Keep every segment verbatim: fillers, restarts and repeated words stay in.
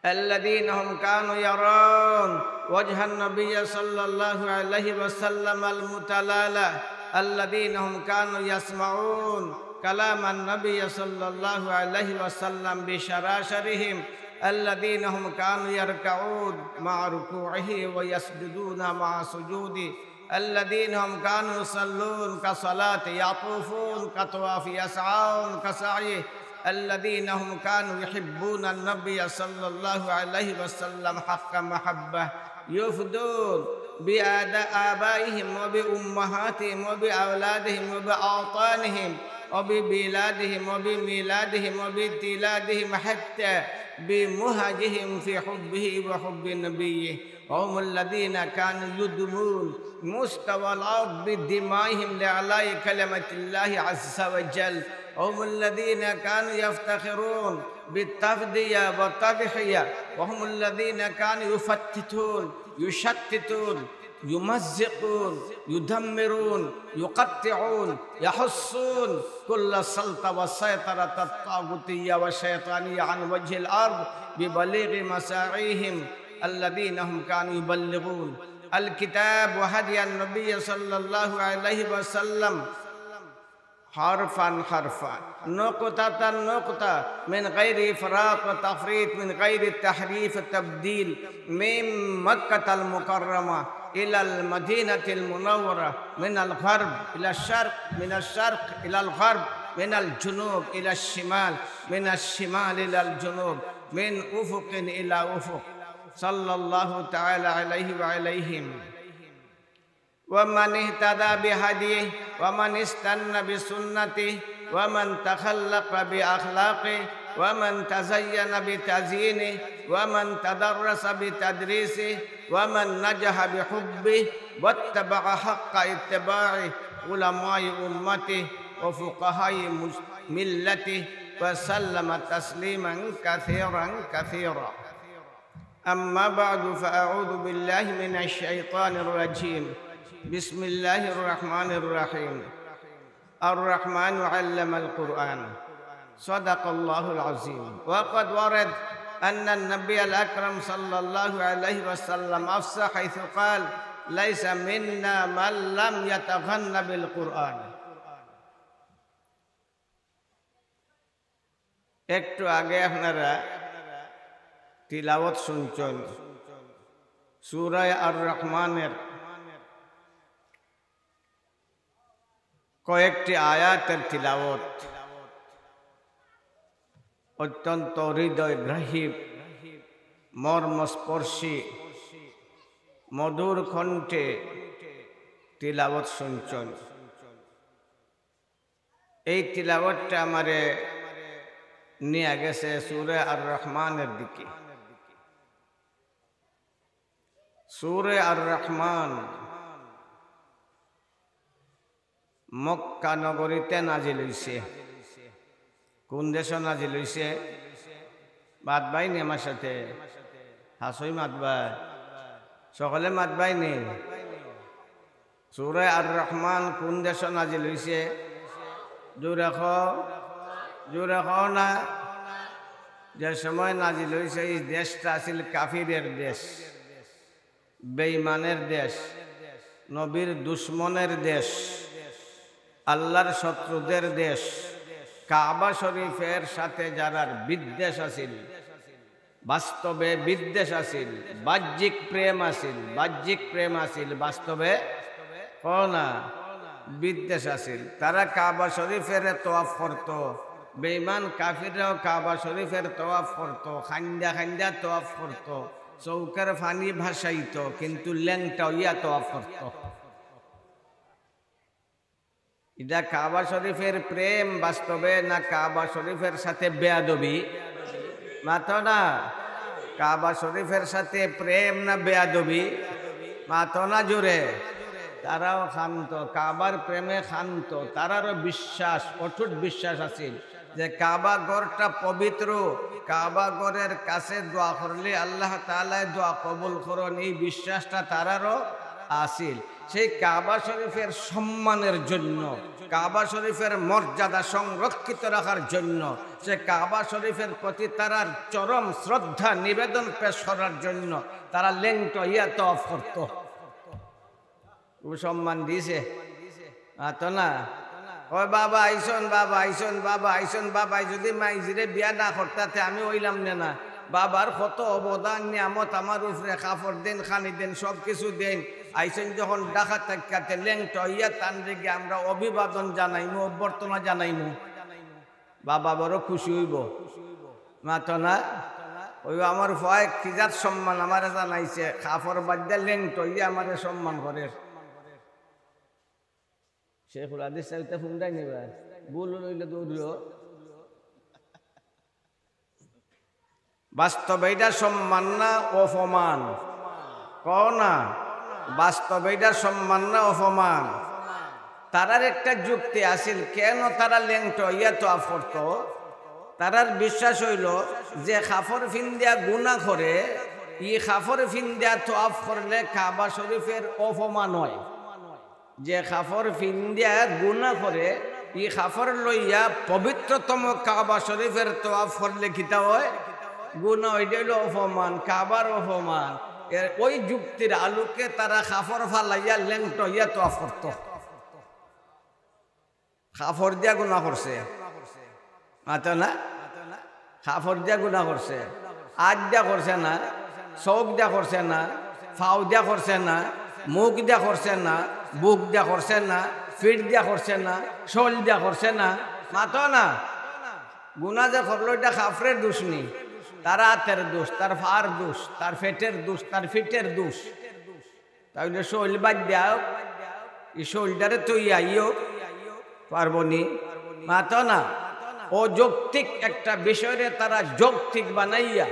الذين هم كانوا يرون وجه النبي صلى الله عليه وسلم المتلالى، الذين هم كانوا يسمعون كلام النبي صلى الله عليه وسلم بشراشرهم، الذين هم كانوا يركعون مع ركوعه ويسجدون مع سجوده، الذين هم كانوا يصلون كصلاته، يطوفون كطوافه، يسعون كسعيه، الذين هم كانوا يحبون النبي صلى الله عليه وسلم حق محبة، يفدون بآبائهم وبأمهاتهم وبأولادهم وبأوطانهم وببلادهم وبميلادهم وبتلادهم حتى بمهجهم في حبه وحب نبيه. وهم الذين كانوا يدمون مستوى الأرض بدمائهم لإعلاء كلمة الله عز وجل. وهم الذين كانوا يفتخرون بالتفدية والتضحية. وهم الذين كانوا يفتتون، يشتتون، يمزقون، يدمرون، يقطعون، يحصون كل سلطة وسيطرة طاغوتية وشيطانية عن وجه الأرض ببليغ مساعيهم الذين هم كانوا يبلغون الكتاب وهدي النبي صلى الله عليه وسلم حرفا حرفا، نقطة نقطة، من غير إفراط وتفريط، من غير تحريف وتبديل، من مكة المكرمة إلى المدينة المنورة، من الغرب إلى الشرق، من الشرق إلى الغرب، من الجنوب إلى الشمال، من الشمال إلى الجنوب، من أفق إلى أفق، صلى الله تعالى عليه وعليهم. ومن اهتدى بهديه، ومن استن بسنته، ومن تخلق بأخلاقه، ومن تزين بتزيينه، ومن تدرس بتدريسه، ومن نجح بحبه، واتبع حق اتباعه علماء أمته وفقهاء ملته، وسلم تسليما كثيرا كثيرا. أما بعد، فأعوذ بالله من الشيطان الرجيم. بسم الله الرحمن الرحيم. الرحمن علم القرآن. صدق الله العظيم. وقد ورد أن النبي الأكرم صلى الله عليه وسلم أفصح حيث قال: ليس منا من لم يتغن بالقرآن. একটু আগে আপনারা তিলাওয়াত শুনছেন সূরা আর রহমানের কয়েকটি আয়াতের তিলাওয়াত। অত্যন্ত হৃদয়গ্রাহী, মর্মস্পর্শী, মধুর কণ্ঠে তিলাওয়াত শুনছেন। এই তিলাওয়াতটা আমারে নিয়ে গেছে সূরা আর রহমানের দিকে। সূরা আর রহমান মক্কা নগরীতে নাজিল হইছে। কোন দেশো নাজিল হইছে? মাতবায়নি আমার সাথে? হাছাউ মাতবা। সকলে মাতবায়নি? সূরা আর রহমান কোন দেশো নাজিল হইছে? জোরে কও, জোরে কও না। যে সময় নাজিল হইছে, এই দেশটা আছিল কাফিরের দেশ, বেঈমানের দেশ, নবীর দুশমনের দেশ, আল্লাহর শত্রুদের দেশ। কাবা শরীফের সাথে যারার বিদ্বেষ আছিল, বাস্তবে বিদ্বেষ আছিল, বাহ্যিক প্রেম আছিল, বাহ্যিক প্রেম আছিল, বাস্তবে কও না, বিদ্বেষ আছিল। তারা কাবা শরীফের তওয়াফ করতো, বেঈমান কাফিররাও কাবা শরীফের তওয়াফ করতো, কাইন্দা কাইন্দা তওয়াফ করতো, চউখর পানি ভাসাইতো, কিন্তু লেংটা অইয়া তওয়াফ করতো। ইটা কাবা শরীফের প্রেম বাস্তবে, না কাবা শরীফের সাথে বেয়াদবি? মাতো না। কাবা শরীফের সাথে প্রেম না বেয়াদবি? মাতো না জোরে। তারাও কানতো, কাবার প্রেমে কানতো। তারারও বিশ্বাস, অটুট বিশ্বাস আছিল যে কাবা ঘরটা পবিত্র, কাবা ঘরের কাছে দোয়া করলে আল্লাহ তাআলায় দোয়া কবুল করইন, এই বিশ্বাসটা তারারও আছিল। সেই কাবা শরীফের সম্মানের জন্য কাবা শরীফের মর্যাদা সংরক্ষিত রাখার জন্য, সে কাবা শরীফের প্রতি তারার চরম শ্রদ্ধা নিবেদন পেশ করার জন্য তারা লেংটো অইয়া তওয়াফ করতো। খুব সম্মান দিছে। মাতো না? কয়, "বাবা আইছইন, বাবা আইছইন, বাবা আইছইন, বাবা, যদি মাইজিরে বিয়া না করতা তে আমি অইলাম নে না।" বাবার কত অবদান, নিয়ামত আমার উপরে, কাপড় দেইন, খানি দেইন, সব কিছু দেইন। আইছইন যখন ঢাকা থাকিয়া, তে লেংটো অইয়া তানরে গিয়া আমরা অভিবাদন জানাইমু, অভ্যর্থনা জানাইমু। বাবা বড় খুশি অইবো। মাতো না? অউ আমার ফুয়ায় কি জাত সম্মান আমারে জানাইছে, কাপড় বাদ দিয়া লেংটো অইয়া আমারে সম্মান করের। শেখুল হাদিস সাহেব তো ফোন দেয় নিবা, ভুল অইলে দৌড়িও। বাস্তবে ইটা সম্মান না অপমান? কও না, বাস্তবে ইটা সম্মান না অপমান? তারার একটা যুক্তি আছিল, কেন তারা লেংটো অইয়া তওয়াফ করতো? তারার বিশ্বাস অইলো যে কাপড় ফিন্দিয়া গুনা করে, ই কাপড় ফিন্দিয়া তওয়াফ করলে কাবা শরীফের অপমান অয়। যে কাপড় ফিন্দিয়া গুনা করে, ই কাপড় লইয়া পবিত্রতম কাবা শরীফের তওয়াফ করলে কিতা অয়? গুনা। অইটা অইলো অপমান, কাবার অপমান। এর অউ যুক্তির আলোকে তারা কাপড় ফালাইয়া লেংটো অইয়া তওয়াফ করতো। কাপড় দিয়া গুনা করছে। মাতো না? কাপড় দিয়া গুনা করছে। আত দিয়া করছে না, চউখ দিয়া করছে না, পাও দিয়া করছে না, মুখ দিয়া করছে না, বুক দিয়া করছে না, পিঠ দিয়া করছে না, শইল দিয়া করছে না। মাতো না? গুনা যে করলো, ইটা কাপড়ের দোষ নি, তার আতের দোষ, তার পার দোষ, তার পেটের দোষ, তার পিঠের দোষ। তাইলে শইল বাদ দেও, ই শইলটারে থইয়া আইও, পারবো নি? মাতো না। অযৌক্তিক একটা বিষয়রে তারা যৌক্তিক বানাইয়া,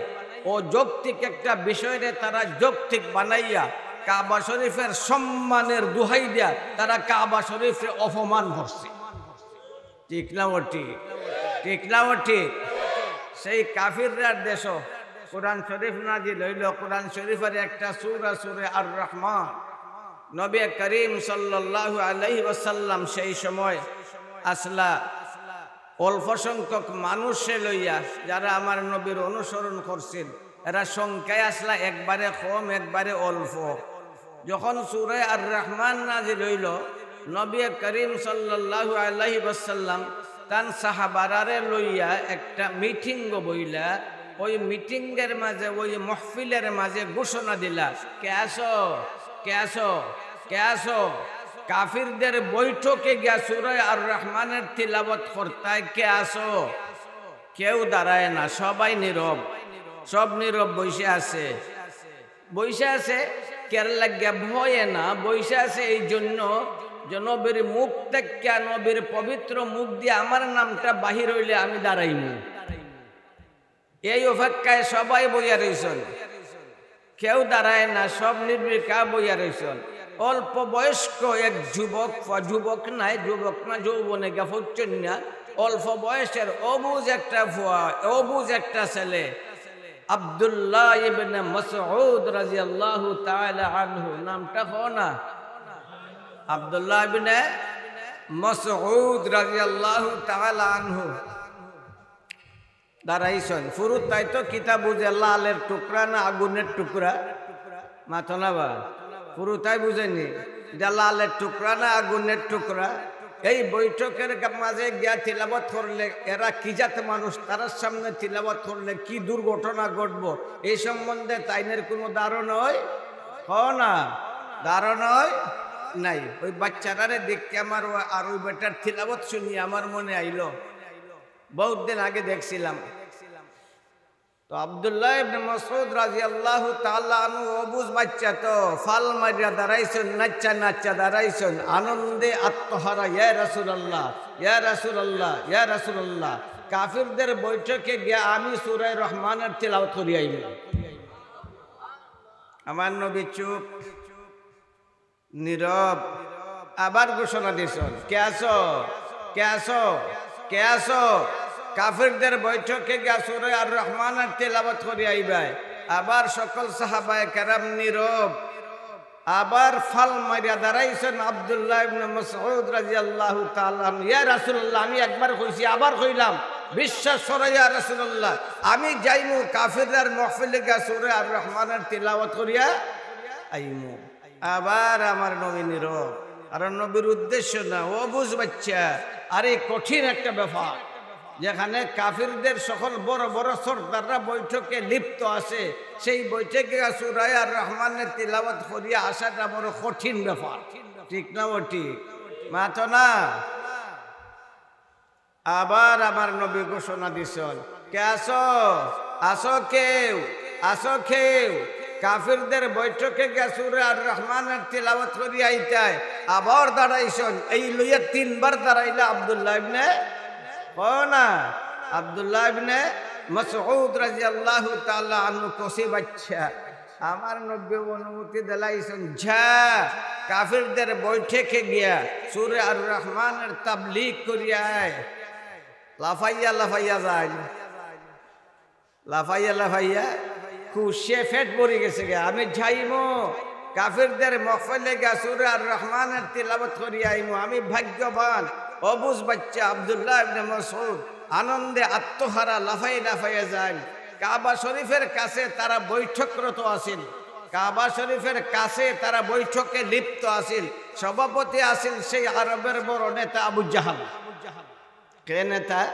অযৌক্তিক একটা বিষয়রে তারা যৌক্তিক বানাইয়া কাবা শরীফের সম্মানের দোহাই দিয়া তারা কাবা শরীফরে অপমান করছে। ঠিক না ও ঠিক? ঠিক না ও ঠিক? সেই কাফিররার দেশো কোরআন শরীফ নাজিল অইলো, কোরআন শরীফের একটা সূরা, সূরা আর রহমান। নবী করিম সাল্লাল্লাহু আলাইহি ওয়াসাল্লাম সেই সময় আছলা অল্প সংখ্যক মানুষরে লইয়া, যারা আমার নবীর অনুসরণ করছিল, এরা সংখ্যায় আছলা একবারে কম, একবারে অল্প। যখন সূরা আর রহমান নাজিল অইলো, নবী করিম সাল্লাল্লাহু আলাইহি ওয়াসাল্লাম তান সাহাবারারে লইয়া একটা মিটিংও বইলা, অউ মিটিংয়ের মাঝে, অউ মহফিলের মাঝে ঘোষণা দিলা, "কে আছো? কে আছো? কে আছো?" কাফিরদের বৈঠকে গিয়া সূরা আর রহমানের তিলাওয়াত করতায়, "কে আছো?" কেউ দাঁড়ায় না, সবাই নীরব, সব নীরব বইসা আছে। বইসা আছে, কের লাগিয়া? ভয়ে না, বইসা আছে এই জন্য যে নবীর মুখ থাকিয়া, নবীর পবিত্র মুখ দিয়া আমার নামটা বাহির অইলে আমি দাঁড়াইমু। এই অপেক্ষায় সবাই বইয়া রইছইন, কেউ দাঁড়ায় না, সব নির্বিকার বইয়া রইছইন। অল্প বয়স্ক এক যুবক, যুবক নায়, যুবক না, যৌবনে গিয়া পৌঁছইন না, অল্প বয়সের অবুঝ একটা ফুয়া, অবুঝ একটা ছেলে, আব্দুল্লাহ ইবনে মাসউদ রাদিয়াল্লাহু তাআলা আনহু, নামটা কও না, আব্দুল্লাহ ইবনে মাসউদ রাদিয়াল্লাহু তাআলা আনহু দাঁড়াইছইন। ফুরুতায় তো কিতা বুঝে, লালের টুকরা না আগুনের টুকরা? মাতো না বা? ফুরুতায় বুঝে নি, ইটা লালের টুকরা না আগুনের টুকরা? এই বৈঠকের গা-, মাঝে গিয়া তিলাওয়াত করলে, এরা কি জাত মানুষ, তারার সামনে তিলাওয়াত করলে কি দুর্ঘটনা ঘটবো, এই সম্বন্ধে তাইনের কুনু ধারণা অয়? কও না, ধারণা অয় নাই। অউ বাচ্চারারে দেখি আমার অউ, আর অউ বেটার তিলাওয়াত শুনি আমার মনে আইলো, বউত দিন আগে দেখছিলাম। তো আব্দুল্লাহ ইবনে মাসউদ রাদিয়াল্লাহু তাআলা আনহু অবুঝ বাচ্চা তো ফাল মারিয়া দাঁড়াইছইন, নাচ্চা নাচ্চা দাঁড়াইছইন, আনন্দে আত্মহারা, "ইয়া রাসূলুল্লাহ, ইয়া রাসূলুল্লাহ, ইয়া রাসূলুল্লাহ।" কাফিরদের বৈঠকে গিয়া আমি সূরা রহমানের তিলাওয়াত করি আইলাম। আমার নবী চুপ। নীরব। আবার ঘোষণা দিছইন, "কে আছো? কে আছো? কে আছো?" কাফিরদের বৈঠকে গিয়া সূরা আর রহমানের তিলাওয়াত করি আইবায়। আবার সকল সাহাবায়ে কেরাম নীরব। আবার ফাল মারিয়া দাঁড়াইছইন আব্দুল্লাহ ইবনে মাসউদ রাদিয়াল্লাহু তাআলা আনহু। ইয়া রাসূলুল্লাহ, আমি একবার কইছি, আবার কইলাম, বিশ্বাস করো ইয়া রাসূলুল্লাহ, আমি যাইমু কাফিররার মাহফিলে গিয়া সূরা আর রহমানের তিলাওয়াত করিয়া আইমু। আবার আমার নবী নীরব। কারণ নবীর উদ্দেশ্য না, অবুঝ বাচ্চা, আরে কঠিন একটা ব্যাপার, যেখানে কাফিরদের সকল বড় বড় সর্দাররা বৈঠকে লিপ্ত আছে, সেই বৈঠকে সূরা আর রহমানের তিলাওয়াত করিয়া আসাটা বড় কঠিন ব্যাপার। ঠিক না ও ঠিক? মাতো না। আবার আমার নবী ঘোষণা দিছইন, "কে আছো? আছো কেউ? আছো কেউ?" কাফিরদের বৈঠকে গিয়া সূরা আর রহমানের তিলাওয়াত করিয়া আইতায়। আবার দাঁড়াইছইন, এই লইয়া তিনবার দাঁড়াইলা আব্দুল্লাহ ইবনে, কও না, আব্দুল্লাহ ইবনে মাসউদ রাদিয়াল্লাহু তাআলা আনহু কচি বাচ্চা। আমার নবী অনুমতি দিলাইছইন, "যা, কাফিরদের বৈঠকে গিয়া সূরা আর রহমানের তাবলীগ করিয়া আয়।" লাফাইয়া লাফাইয়া যাইন, লাফাইয়া লাফাইয়া খুশিয়ে পেট ভরি গেছে গিয়া। "আমি যাইমু, কাফিরদের মাহফিলে গিয়া সূরা আর রহমানের তিলাওয়াত করিয়া আইমু, আমি ভাগ্যবান।" অবুঝ বাচ্চা আব্দুল্লাহ ইবনে মাসউদ আনন্দে আত্মহারা লাফাইয়া লাফাইয়া যাইন। কাবা শরীফের কাছে তারা বৈঠকরত আছেন। কাবা শরীফের কাছে তারা বৈঠকে লিপ্ত আছেন। সভাপতি আছেন সেই আরবের বড় নেতা আবু জাহাল। কে নেতা?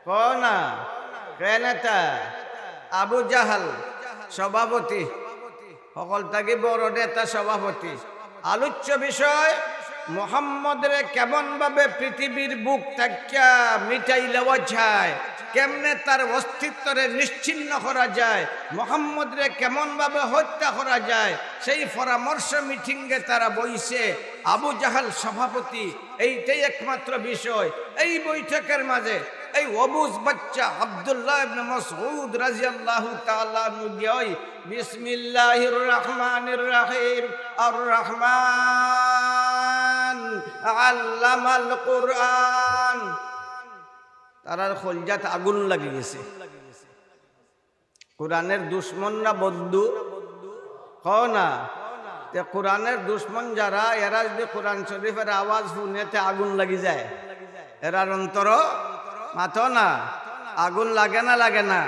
কও না। কে নেতা? আবু জাহাল সভাপতি। হকল থাকি বড় নেতা সভাপতি। আলোচ্য বিষয়, মোহাম্মদরে কেমন ভাবে পৃথিবীর বুক থাকিয়া মিটাই লওয়া যায়, কেমনে তার অস্তিত্বরে নিশ্চিহ্ন করা যায়, মোহাম্মদরে কেমন ভাবে হত্যা করা যায়, সেই পরামর্শ মিটিংয়ে তারা বইছে। আবু জাহাল সভাপতি, এইটাই একমাত্র বিষয়। এই বৈঠকের মাঝে এই অবুঝ বাচ্চা আব্দুল্লাহ ইবনে মাসউদ রাদিয়াল্লাহু তাআলা আনহু গিয়া ওই বিসমিল্লাহির রহমানির রহিম, আর রহমান আল্লামাল কুরআন। তারার কলজাত আগুন লাগি গেছে। কোরআনের দুশমন না বন্ধু? কও না। তে কোরআনের দুশমন যারা, এরা যদি কোরআন শরীফের আওয়াজ হুনে, তে আগুন লাগি যায়। এরার অন্তর, মাতো না, আগুন লাগে না, লাগে না?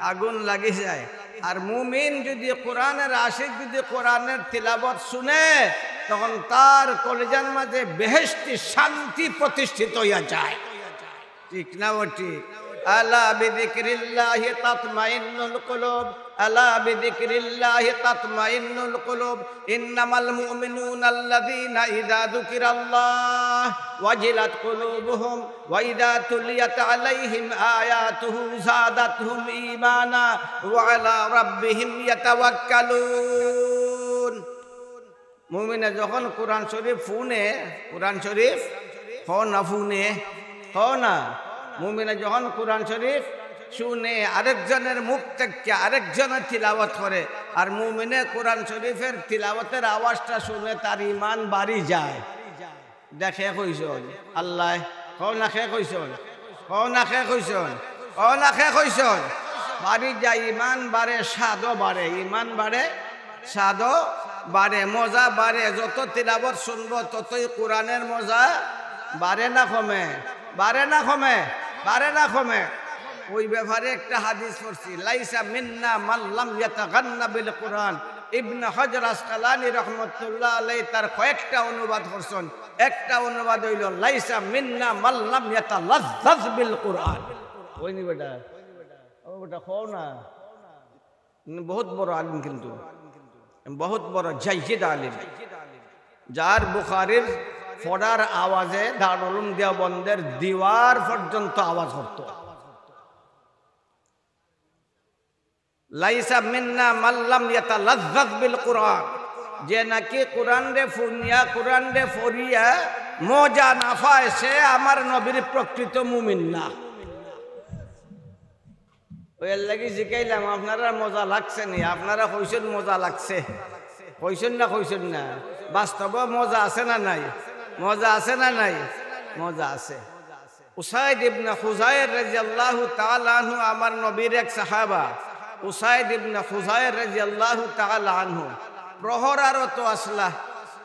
আগুন লাগি যায়। আর মুমিন যদি, কোরআনের আশিক যদি কোরআনের তিলাওয়াত শুনে, তখন তার কলিজার মাঝে বেহেশতি শান্তি প্রতিষ্ঠিত হইয়া যায়। ঠিক না ও ঠিক? আলা বিযিকরিল্লাহি তাতমাইন্নুল কুলুব, আলা বিযিকরিল্লাহি তাতমাইন্নুল কুলুব, ইন্নামাল মুমিনুনাল্লাযীনা ইযা যুকিরাল্লাহু ওয়াজিলাত কুলুবুহুম ওয়া ইযা তুলিয়াত আলাইহিম আয়াতুহু যাদাতহুম ঈমানা ওয়া আলা রাব্বিহিম ইয়াতাওয়াক্কালুন। মুমিনে যখন কোরআন শরীফ হুনে, কোরআন শরীফ, কও না হুনে, কও না, মুমিনে যখন কোরআন শরীফ শুনে, আরেকজনের মুখ থেকে আরেকজনে তিলাওয়াত করে, আর মুমিনে কোরআন শরীফের তিলাওয়াতের আওয়াজটা শুনে তার ঈমান বাড়ি যায়। ইটা কে কইছইন? আল্লায়। কও না কে কইছইন? কও না কে কইছইন? কও না কে কইছইন? বাড়ি যায়, ঈমান বাড়ে, স্বাদও বাড়ে, ঈমান বাড়ে, স্বাদও বাড়ে, মজা বাড়ে। যত তিলাওয়াত শুনবো, ততই কোরআনের মজা বাড়ে না কমে? বাড়ে না কমে? বাড়ে না কমে? ওই ব্যাপারে একটা হাদিস পড়ছি, "লাইসা মিন্না মান লাম ইয়াতাগান্না বিল কুরআন।" ইবনে হাজার আসকালানী রহমতুল্লাহ আলাইহি তার কয়েকটা অনুবাদ করছইন। একটা অনুবাদ অইলো, "লাইসা মিন্না মান লাম ইয়াতালাজ্জাজ বিল কুরআন।" কইনি বেটা? ও বেটা, কও না। বহুত বড় আলিম কিন্তু, বহুত বড় জাইয়িদ আলিম, যার বুখারীর পড়ার আওয়াজে দারুল উলুম দেওবন্দের দিওয়ার পর্যন্ত আওয়াজ করতো। "লাইসা মিন্না মান লাম ইয়াতালাজ্জাজ বিল কুরআন", যে নাকি কোরআনরে হুনিয়া, কোরআনরে পড়িয়া মজা না পায়, সে আমার নবীর প্রকৃত মুমিন না। ওই এর লাগি জিকাইলাম, "আপনারার মজা লাগছে নি?" আপনারা কইছইন মজা লাগছে, কইছইন না, কইছইন না? বাস্তবে মজা আছে না নাই? মজা আছে না নাই? মজা আছে। উসাইদ ইবনে হুযাইর রাদিয়াল্লাহু তাআলা আনহু আমার নবীর এক সাহাবা। উসাইদ ইবনে হুযাইর রাদিয়াল্লাহু তাআলা আনহু প্রহরারত আছলা,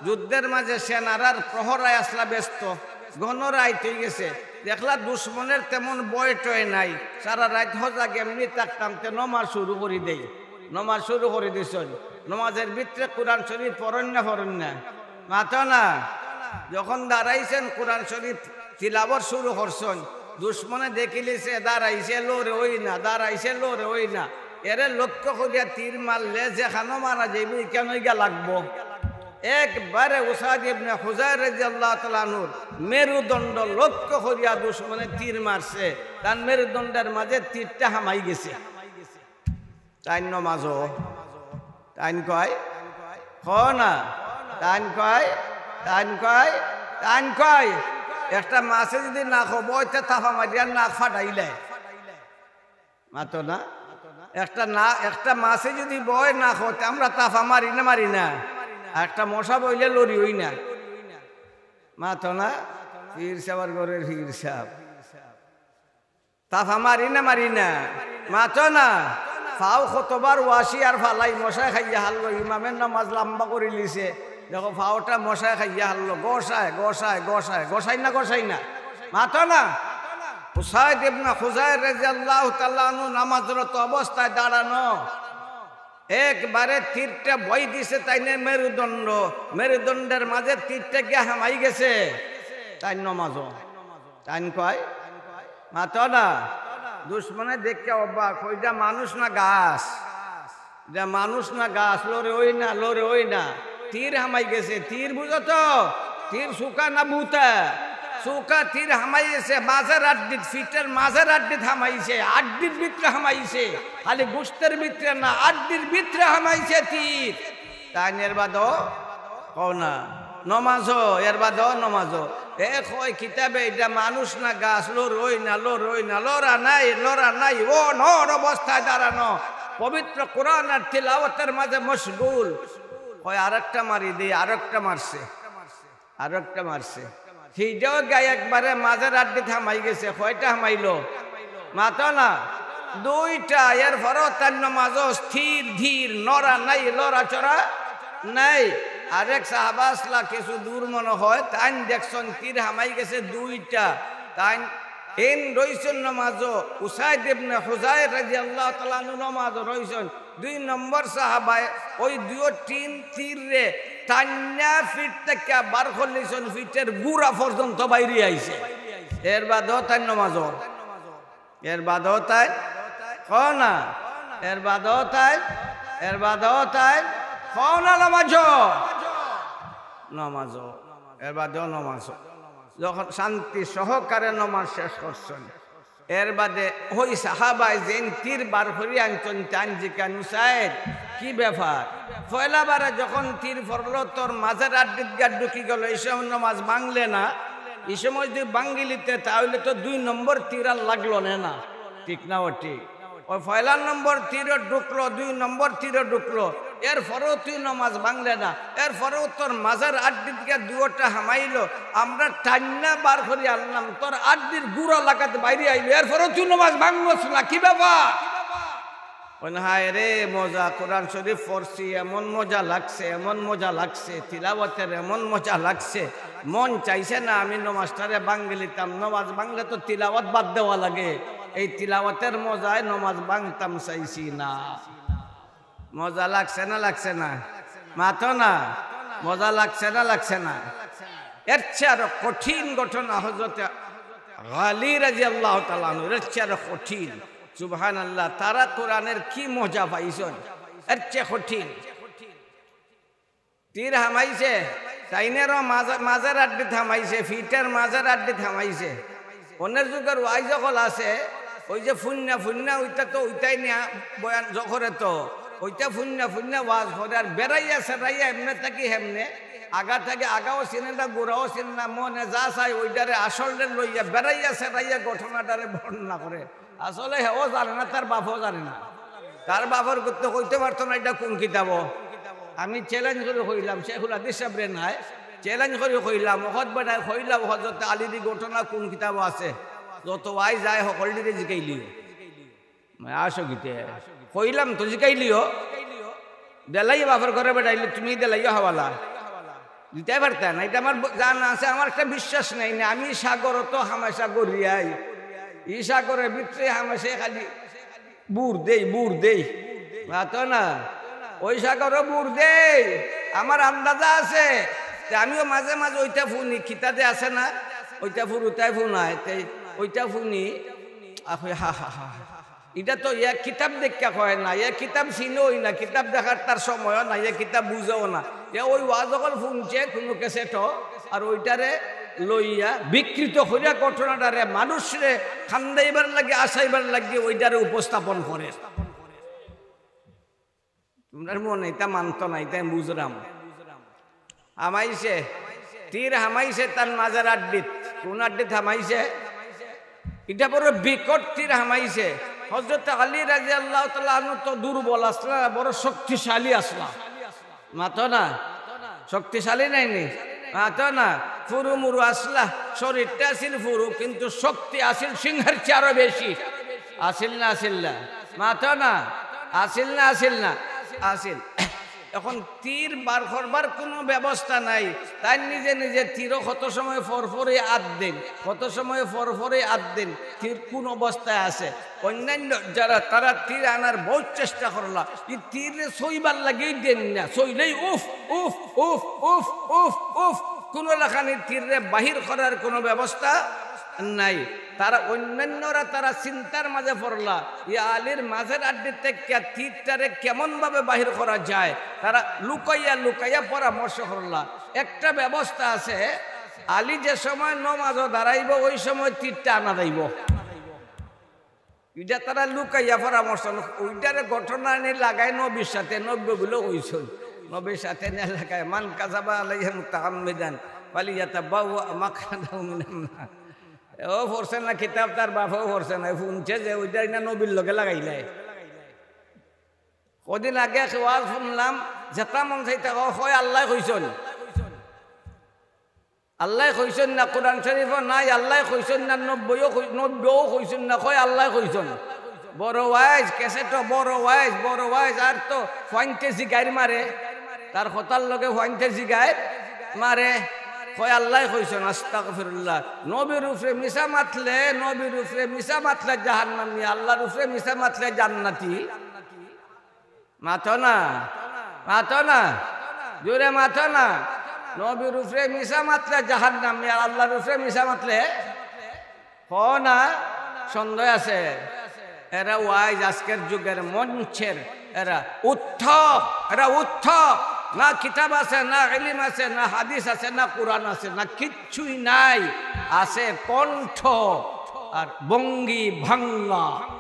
যুদ্ধর মাঝে সেনারার প্রহরায় আছলা ব্যস্ত। ঘন রাইত অইগেছে, দেখলা দুশমনর তেমন ভয় টয় নাই। সারা রাইত হজাগ এমনে থাকতাম, তে নমাজ শুরু করি দেই। নমাজ শুরু করি দিছইন। নমাজর ভিতরে কুরআন শরীফ পড়ইন না, পড়ইন না? মাতো না। যখন দাঁড়াইছইন, কুরআন শরীফ তিলাওয়াত শুরু করছইন, দুশমনে দেখিলিছে দাঁড়াইছে, লড়ে অয় না, দাঁড়াইছে, লড়ে অয় না। এরে লক্ষ্য করিয়া তীর মারলে যেখানো মারা যাইবো, ইখানো গিয়া লাগবো। একবারে উসাইদ ইবনে হুযায়র রাদিয়াল্লাহু তাআলা আনহুর মেরুদণ্ড লক্ষ্য করিয়া দুশমনে তীর মারছে, তান মেরুদণ্ডর মাঝে তীরটা হামাই গেছে। তাইন নমাজো, তাইন কয়, কও না, তাইন কয়, তাইন কয়, তাইন কয়। একটা মাছে যদি না খাবো, অইতে তাফা মারিয়া না ফাটাইলে। মাতো না? একটা না, একটা মাছে যদি বয় না খাওয়াতে, আমরা তাফা মারি না, মারি না? আর একটা মশা বইলে লড়ি অই না। মাতো না? পীর সাহেবর ঘরের পীর সাহেব। তাফা মারি না, মারি না? মাতো না? ফাও কতবার ওয়াশি আর ফালাই, মশায় খাইয়া হারলো, ইমামের নামাজ লম্বা করি লিছে। দেখো, ফাওটা মশায় খাইয়া হারলো, গোসায়, গোসায়, গোসায়, গোসাই না, গোসাই না? মাতো না? উসাইদ ইবনে হুযায়র রাদিয়াল্লাহু তাআলা আনহু নামাজরত অবস্থায় দাঁড়ানো, একবারে তীরটা বই দিছে তাইনের মেরুদণ্ড, মেরুদণ্ডর মাঝে তীরটা গিয়া হামাই গেছে। তাইন নমাজো, তাইন কয়, মাতো না। দুশমনে দেখে অবাক, কয়, "ইটা মানুষ না গাছ? ইটা মানুষ না গাছ? লড়ে অই না, লড়ে অই না।" তীর হামাই গেছে। তীর বুঝো তো? তীর সুকা না বুতা? সুকা তীর হামাই গেছে, মাঝের আড্ডিত, ফিটের মাঝের আড্ডিত হামাইছে, আড্ডির ভিতরে হামাইছে। খালি গোশতের ভিতরে না, আড্ডির ভিতরে হামাইছে তীর। তাইন এর বাদও কও না, নমাজো, এর বাদও নমাজো। এ কয় কিতাবে, "ইটা মানুষ না গাছ? লড়ে অই না, লড়ে অই না, লড়া নাই, লড়া নাই।" ও নড় অবস্থায় দাঁড়ানো, পবিত্র কোরআন আর তিলাওয়াতের মাঝে মশগুল। কয়, "আরেকটা মারি দেই।" আরেকটা মারছে, আরেকটা মারছে। হিটাও গিয়া একবারে মাঝের আড্ডিত হামাই গেছে। কয়টা হামাইলো? মাতো না। দুইটা। এর পরও তাইন নমাজো স্থির ধীর, নড়া নাই, লড়াচড়া নাই। আরেক সাহাবা আছলা কিছু দূর মনে হয়, তাইন দেখছইন তীর হামাই গেছে দুইটা। তাইন এন রইছইন নমাজো, উসাইদ ইবনে হুযায়র রাদিয়াল্লাহু তাআলা আনহু নমাজো রইছইন। দুই নম্বর সাহাবায় ওই দুইও টিন তীররে টাইন্না ফিট থাকিয়া বার করলিছইন, ফিটের গুড়া পর্যন্ত বাইরে আইছে। এর বাদও তাইন নমাজো, এর বাদও তাইন, কও না, এর বাদও তাইন, এর বাদও তাইন, কও না নমাজো, নমাজো, এর বাদও নমাজো। যখন শান্তি সহকারে নমাজ শেষ করছইন, এর বাদে ওই সাহাবায় যেইন তীর বার করি আনছইন, তাইন জিকাইন, "উসাইদ, কি ব্যাপার? পয়লা বারে যখন তীর পড়লো, তোর মাঝের আড্ডিত গিয়া ঢুকি গেল, এই সময় নমাজ ভাঙলে না? এই সময় যদি ভাঙিলিতে, তাহলে তো দুই নম্বর তীর আর লাগলো না, না? ঠিক না ও ঠিক?" ওই পয়লা নম্বর তীরও ঢুকলো, দুই নম্বর তীরও ঢুকলো, এর পরেও তুই নমাজ ভাঙলে না, এর পরেও তোর মাঝের আড্ডিত গিয়া দুইওটা হামাইলো, আমরা টাইন্না বার করি আনলাম, তোর আড্ডির গুড়া লাগাত বাইরে আইলো, এর পরেও তুই নমাজ ভাঙলস না, কি ব্যাপার? কইন, "হায় রে মজা, কোরআন শরীফ পড়ছি, এমন মজা লাগছে, এমন মজা লাগছে, তিলাওয়াতের এমন মজা লাগছে, মন চাইছে না আমি নমাজটারে ভাঙিলিতাম, নমাজ ভাঙলে তো তিলাওয়াত বাদ দেওয়া লাগে, এই তিলাওয়াতের মজায় নমাজ ভাঙতাম চাইছি না।" মজা লাগছে না লাগছে না? মাতো না। মজা লাগছে না লাগছে না? এর চেয়ে আরো কঠিন ঘটনা হযরতে আলী রাদিয়াল্লাহু তাআলা আনহু, এর চেয়ে আরো কঠিন। সুবহানাল্লাহ, তারা কোরআনের কি মজা পাইছইন, এর চেয়ে কঠিন। তীর হামাইছে, তাইনেরও মাঝে, মাঝের আড্ডিত হামাইছে, ফিটের মাঝের আড্ডিত হামাইছে। অন্যের যুগর ওয়াইজ অকল আছে, ওই যে ফুন্না ফুন্না, ওইটা তো ওইটাই নিয়া বয়ান জখরে তো, ওইটা ফুন্না ফুন্না ওয়াজ করে, আর বেড়াইয়া সেড়াইয়া এমনে থাকি হেমনে, আগা থাকি আগাও চিনে না, গোড়াও চিনে না, মনে যা চায় ওইটারে আসলে লইয়া বেড়াইয়া সেড়াইয়া ঘটনাটারে বর্ণনা করে। আসলে হেও জানে না, তার বাপও জানে না। তার বাপর করতে কইতে পারতো না এটা কোন কিতাবো। আমি চ্যালেঞ্জ করি কইলাম, শেখুল হাদিস সাহেবরে নাই, চ্যালেঞ্জ করি কইলাম, অখত বেটায় কইলাম, হযরত আলীর ঘটনা কোন কিতাবো আছে? যত ওয়াইজ আয়, হকলটিরে জিকাইলিও। মানে, আসো গিতে। কইলাম তো, জিকাইলিও। দেলাইও বাপর ঘরে বেটাইলে তুমি দেলাইও হাওলা। দিতায় পারতায় না, ইটা আমার ব-, জানা আছে, আমার একটা বিশ্বাস নাই না। আমি সাগরো তো হামেশা গড়িয়াই, ই সাগরর ভিতরে হামেশা খালি বুড় দেই, বুড় দেই। মাতো না, ওই সাগরো বুড় দেই, আমার আন্দাজা আছে। তে আমিও মাঝে মাঝে ওইটা ফুনি, কিতাবে আছে না, ওইটা ফুরুতায় ফুনায়, তে ওইটা ফুনি, আহ, হা, হা, হা, হা। ইটা তো এক কিতাব দেখিয়া কয় না, এক কিতাব চিনোই না, কিতাব দেখার তার সময়ও নাই, এক কিতাব বুঝেও না। এ ওই ওয়াজ অকল ফুনছে কুনু ক্যাসেটো, আর ওইটারে লইয়া বিকৃত করিয়া ঘটনাটারে মানুষরে কান্দাইবার লাগি, আসাইবার লাগি ওইটারে উপস্থাপন করে। তুমরার মনে ইটা মানতো না, ইটা আমি বুঝরাম। হামাইছে, তীর হামাইছে তার মাজার আড্ডিত। কুন আড্ডিত হামাইছে? ইটা বড় বিকট তীর হামাইছে। হযরত আলী রাদিয়াল্লাহু তাআলা আনহু তো দুর্বল আছলা, বড় শক্তিশালী আছলা। মাতো না, শক্তিশালী নায়নি? মাতো না, ফুরু মুরু আছলা, শরীরটা আছিল ফুরু, কিন্তু শক্তি আছিল সিংহের চেয়ে আরো বেশি। আছিল না, আছিল না? মাতো না, আছিল না, আছিল না? আছিল। এখন তীর বার করবার কুনু ব্যবস্থা নাই। তাইন নিজে নিজে তীরও কত সময় পর পরই আত দেইন, কত সময় পর পরই আত দেইন। তীর কুন অবস্থায় আছে? অন্যান্য যারা, তারা তীর আনার বউত চেষ্টা করলা, ই তীররে ছইবার লাগিউ দেইন না, ছইলেই উফ, উফ, উফ, উফ, উফ, উফ, কুনু লাখানি তীররে বাহির করার কুনু ব্যবস্থা নাই। তারা অন্যান্যরা তারা চিন্তার মাঝে পড়লা, ইয়া আলীর মাজার আড্ডি থাকিয়া তীরটারে কেমন ভাবে বাহির করা যায়। তারা লুকাইয়া লুকাইয়া পরামর্শ করলা। একটা ব্যবস্থা আছে, আলী যে সময় নমাজো দাঁড়াইবো, ওই সময় তীরটা আনা যাইবো। ইটা তারা লুকাইয়া পরামর্শ, ওইটারে ঘটনা আনি লাগায় নবীর সাথে, নবী অগুলো কইছইন। নবীর সাথে নিয়া লাগায়, "মান কাযাবা আলাইয়া মুতাআম্মিদান ফালিয়াতাবাওয়া মাকআদাহু মিনান নার।" ও পড়ছে না কিতাব, তার বাপেও পড়ছে না, ফুনছে যে ওইটারে না নবীর লগে লাগাইলায়। কদিন আগে এক ওয়াজ ফুনলাম, যেটা মন চায় তা কয়, আল্লায় কইছইন। আল্লায় কইছইন না, কোরআন শরীফো নাই, আল্লায় কইছইন না, নবীও কই-, নবীও কইছইন না, কয় আল্লায় কইছইন। বড় ওয়াইজ, ক্যাসেটো বড় ওয়াইজ, বড় ওয়াইজ, আর তো ফুয়াইন্তে জিগাইর মারে, তার কথার লগে ফুয়াইন্তে জিগাইর মারে, কয় আল্লায় কইছইন, আস্তাগফিরুল্লাহ। নবীর উপরে মিছা মাতলে, নবীর উপরে মিছা মাতলে জাহান্নামী, আল্লাহর উপরে মিছা মাতলে জান্নাতি। মাতো না, মাতো না, জোরে মাতো না। নবীর উপরে মিছা মাতলে জাহান্নামী, আর আল্লাহর উপরে মিছা মাতলে, হ না, সন্দেহ আছে। এরা ওয়াইজ, আজকের যুগের মঞ্চের, এরা উত্থপ, এরা উত্থপ। না কিতাব আছে, না ইলিম আছে, না হাদিস আছে, না কোরআন আছে, না কিচ্ছুই নাই। আছে কণ্ঠ আর ভঙ্গি ভাঙ্গা।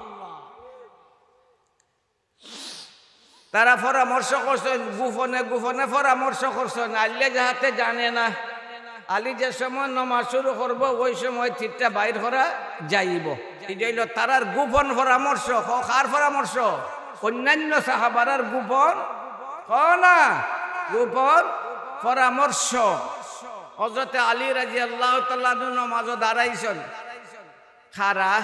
তারা পরামর্শ করছইন, গোপনে গোপনে পরামর্শ করছইন, আলী যাহাতে জানে না। আলী যে সময় নমাজ শুরু করবো, ওই সময় তীরটা বাইর করা যাইবো। ইটা অইলো তারার গোপন পরামর্শ। ক-, কার পরামর্শ? অন্যান্য সাহাবারার গোপন, ক না, গোপন পরামর্শ। হযরতে আলী রাদিয়াল্লাহু তাআলা আনহু নমাজো দাঁড়াইছইন। খাড়া।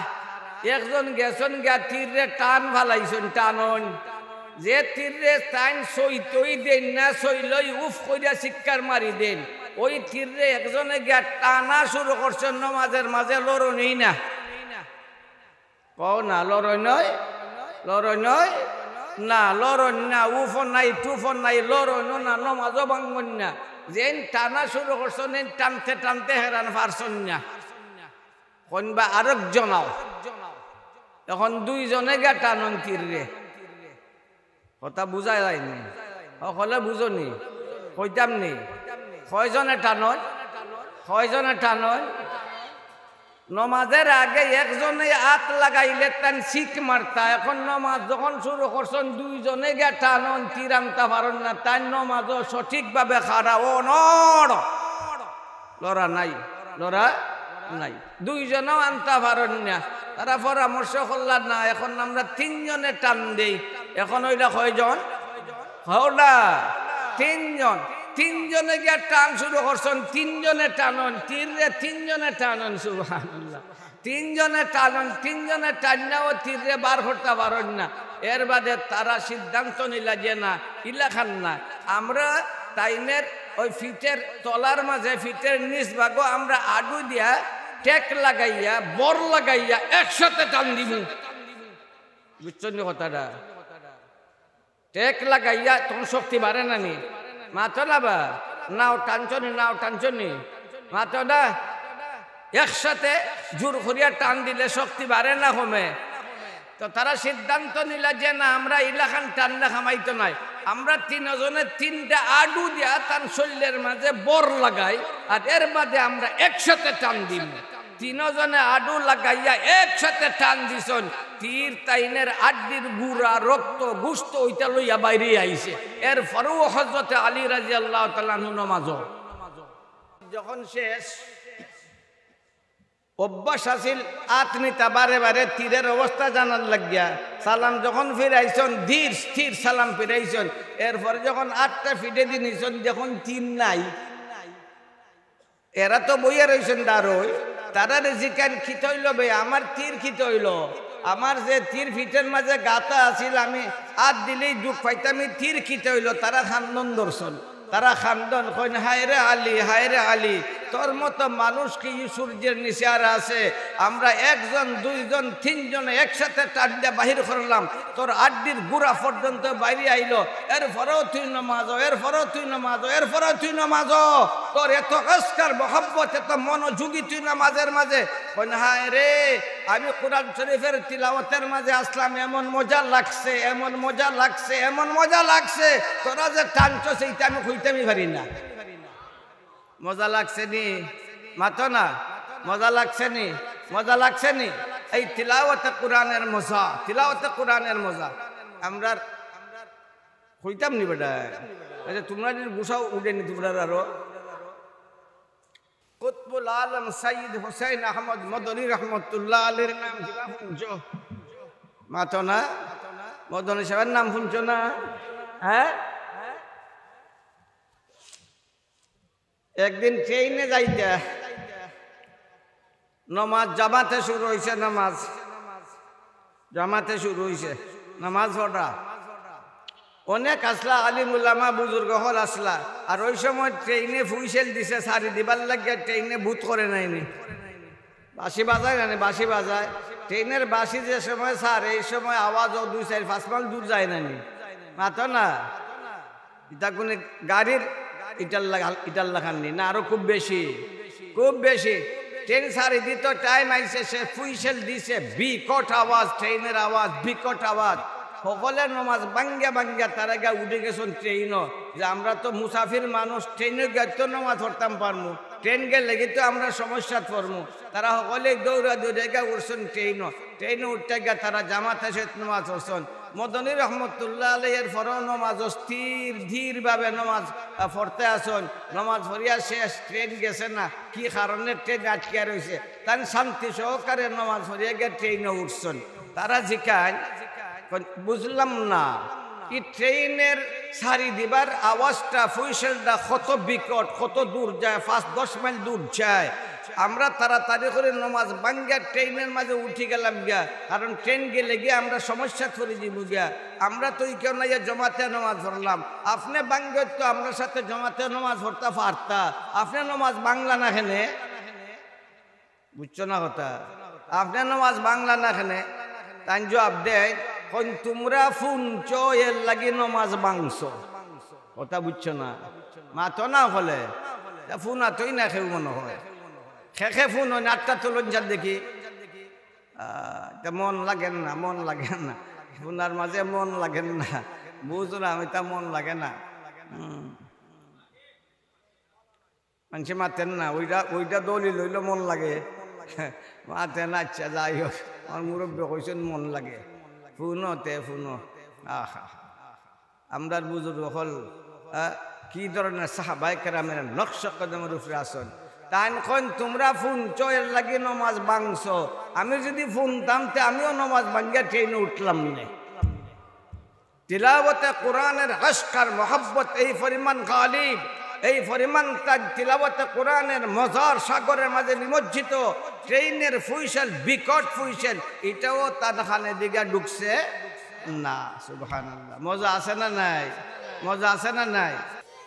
একজন গেছইন গিয়া তীররে টান ফালাইছইন, টানইন। যে তীররে তাইন ছইতই দেইন না, ছইলেই উফ কইরা চিৎকার মারি দেইন। ওই তীররে একজনে গিয়া টানা শুরু করছইন, নমাজের মাঝে লড়ইনই না। কও না, লড়ইনই? লড়ইনই? না, লড়ইন না, উফও নাই, টুফও নাই, লড়ইনও না, নমাজও ভাঙ্গইন না। যেইন টানা শুরু করছইন, এইন টানতে টানতে হেরান পারছইন না। কইন বা আরক জনাও। এখন দুইজনে গিয়া টানইন তীররে। কথা বুঝা যায়নি? হকলে বুঝনি? কইতাম নি? কয়জনে টানইন? কয়জনে টানইন? নমাজের আগে একজনে আত লাগাইলে তাইন চিক মারতা। এখন নমাজ যখন শুরু করছইন, দুইজনে গিয়া টানইন, তীর আনতা পারইন না। তাইন নমাজও সঠিকভাবে খাড়া, ও নড়। লড়া নাই, লড়া নাই। দুইজনেও আনতা পারইন না। তারা পরামর্শ করলা, না, এখন আমরা তিনজনে টান দেই। এখন অইলা কয়জন? কও না, তিনজন। তিনজনে গিয়া টান শুরু করছইন, তিনজনে টানইন, তীররে তিনজনে টানইন, সুবহানাল্লাহ। তিনজনে টানইন, তিনজনে টাইন্নাও তীররে বার করতা পারইন না। এর বাদে তারা সিদ্ধান্ত নিলা যে না, ইলাখান না, আমরা তাইনের ওই ফিটের তলার মাঝে, ফিটের নিচ ভাগো আমরা আডু দিয়া টেক লাগাইয়া, বর লাগাইয়া একসাথে টান দিমু। বুঝছইন নি কথাটা? টেক লাগাইয়া তখন শক্তি বাড়ে না নি? মাতো না বা? নাও টানছো নি, নাও টানছো নি? মাতো না? একসাথে জোর করিয়া টান দিলে শক্তি বাড়ে না কমে? তো তারা সিদ্ধান্ত নিলা যে না, আমরা ইলাখান টানলে কামাইতো নায়, আমরা তিনজনে তিনটা আডু দিয়া তান শরীরের মাঝে বর লাগাই, আর এর বাদে আমরা একসাথে টান দিমু। তিনজনে আডু লাগাইয়া একসাথে টান দিছইন, তীর তাইনের আড্ডির গুড়া, রক্ত, গোস্ত ওইটা লইয়া বাইরে আইছে। এর পরেও হযরতে আলী রাদিয়াল্লাহু তাআলা আনহু নমাজো। যখন শেষ, অভ্যাস আছিল আত নিতা বারে বারে তীরের অবস্থা জানার লাগিয়া। সালাম যখন ফিরাইছইন, ধীর স্থির সালাম ফিরাইছইন। এরপরে যখন আতটা ফিটেদি নিছইন, যখন তীর নাই, এরা তো বইয়া রইছইন দারোই, তারারে জিকাইন, "কিতা অইলো বে, আমার তীর কিতা অইলো? আমার যে তীর ফিটের মাঝে গাতা আছিল, আমি আত দিলেই দুখ পাইতাম, ই তীর কিতা অইলো?" তারা কান্দন ধরছইন, তারা কান্দন, কইন, "হায় রে আলী, হায় রে আলী, তোর মতো মানুষ কি ই সূর্যের নিচে আর আছে? আমরা একজন, দুইজন, তিনজনে একসাথে টান দিয়া বাহির করলাম, তোর আড্ডির গুড়া পর্যন্ত বাইরে আইলো, এরপরেও তুই নমাজো, এরপরেও তুই নমাজো, এরপরেও তুই নমাজো, তোর এত আজকার মহব্বত, এত মনোযোগী তুই নমাজের মাঝে।" কইন, "হায় রে, আমি কোরআন শরীফের তিলাওয়াতের মাঝে আসলাম, এমন মজা লাগছে, এমন মজা লাগছে, এমন মজা লাগছে, তোরা যে টানছস, এইটা আমি কইতামই পারি না।" মজা লাগছে নি? মাতো না। মজা লাগছে নি? মজা লাগছে নি? এই তিলাওয়াতে কোরআনের মজা, তিলাওয়াতে কোরআনের মজা। আমরা কইতাম নি বেটা? আচ্ছা, তোমরা যদি গুছাও উঠে নি, তোমরা আরো কুতবুল আলম সৈয়দ হুসেন আহমদ মদনী রহমতুল্লাহ আলীর নাম কিবা শুনছো? মাতো না। মদনী সাহেবের নাম শুনছো না? হ্যাঁ, একদিন ট্রেনে যাইতা, নমাজ জামাতে শুরু অইছে, নমাজ জামাতে শুরু অইছে, নমাজ পড়া। অনেক আসলা, আলিম উলামা বুজুর্গ অকল আসলা। আর ওই সময় ট্রেনে হুইসেল দিছে, ছাড়ি দিবার লাগিয়া ট্রেনে ভূত করে নাইনি। বাঁশি বাজায় না নি, বাঁশি বাজায়। ট্রেনের বাঁশি যে সময় ছাড়ে, এই সময় আওয়াজও দুই, চাইর, পাঁচ মাইল দূর যায় না নি। মাতো না। ইটা কোন গাড়ির ইটার লাগা-, ইটার লাখান নি? না, আরো খুব বেশি, খুব বেশি। ট্রেন ছাড়ি দিত, টাইম আইছে, সে হুইসেল দিছে, বিকট আওয়াজ, ট্রেনের আওয়াজ, বিকট আওয়াজ। হকলে নমাজ ভাঙ্গিয়া ভাঙ্গিয়া তারা গিয়া উঠি গেছইন ট্রেনও, যে আমরা তো মুসাফির মানুষ, ট্রেনে গিয়া তো নমাজ পড়তাম পারমু, ট্রেন গেলেগি তো আমরা সমস্যাত পড়মু। তারা হকলে দৌড়া দৌড়া গিয়া উঠছইন ট্রেনও। ট্রেনও উঠিয়া গিয়া তারা জামাতে সহিত নমাজ পড়ছইন। মদনী রহমতুল্লাহ আলাইহির পরেও নমাজ অস্থির, ধীরভাবে নমাজ, আহ, পড়তে আছইন। নমাজ পড়িয়া শেষ, ট্রেন গেছে না। কি কারণে ট্রেন আটকিয়া রইছে? তান শান্তি সহকারে নমাজ পড়িয়া গিয়া ট্রেনও উঠছইন। তারা জিকাইন, কইন, "বুঝলাম না।" ই ট্রেনের ছাড়ি দিবার আওয়াজটা, হুইসেলটা কত বিকট, কত দূর যায়, পাঁচ দশ মাইল দূর যায়। আমরা তাড়াতাড়ি করি নমাজ ভাঙ্গিয়া ট্রেনের মাঝে উঠি গেলাম গিয়া, কারণ ট্রেন গেলেগি আমরা সমস্যাত পড়ি যিমু গিয়া। আমরা তো ইখানো আইয়া জমাতে নমাজ পড়লাম, আপনে ভাঙ্গিয়া তো আমরার সাথে জমাতে নমাজ পড়তা পারতা, আপনে নমাজ ভাঙ্গলা না কেনে? বুঝছো না কথা? আপনে নমাজ ভাঙ্গলা না কেনে? তাইন জবাব দেইন, কইন, "তুমরা হুনছো, এর লাগি নমাজ ভাঙ্গছো।" কথা বুঝছো না? মাতো না অকলে। তা হুনাতই না কেউ মনো অয়। কে কে হুনইন, আতটা তুলইন চাই দেখি। আহ, তা মন লাগের না, মন লাগের না। হুনার মাঝে মন লাগের না। বুঝলাম, ইতা মন লাগে না। হুম। মানষে মাতের না, ওইটা, ওইটা দলিল অইলো মন লাগে। মাতের না, আচ্ছা, যাই হোক, আমার মুরব্বি কইছইন মন লাগে। হুনো তে হুনো। আহা। আমরার বুজুর্গ অকল, আহ, কি ধরনের সাহাবায়ে কেরামের নকশে কদমের উপরে আছইন। তাইন কইন, "তুমরা হুনছো, এর লাগি নমাজ ভাঙ্গছো। আমি যদি হুনতাম, তে আমিও নমাজ ভাঙ্গিয়া ট্রেনে উঠলাম নে।" তিলাওয়াতে কোরআনের আশক আর মহব্বত এই পরিমাণ গালিব, এই পরিমাণ তার তিলাওয়াতে কোরআনের মজার সাগরের মাঝে নিমজ্জিত, ট্রেনের হুইসেল, বিকট হুইসেল, ইটাও তার কানে দিকে ঢুকছে না। সুবহানাল্লাহ। মজা আছে না নাই? মজা আছে না নাই?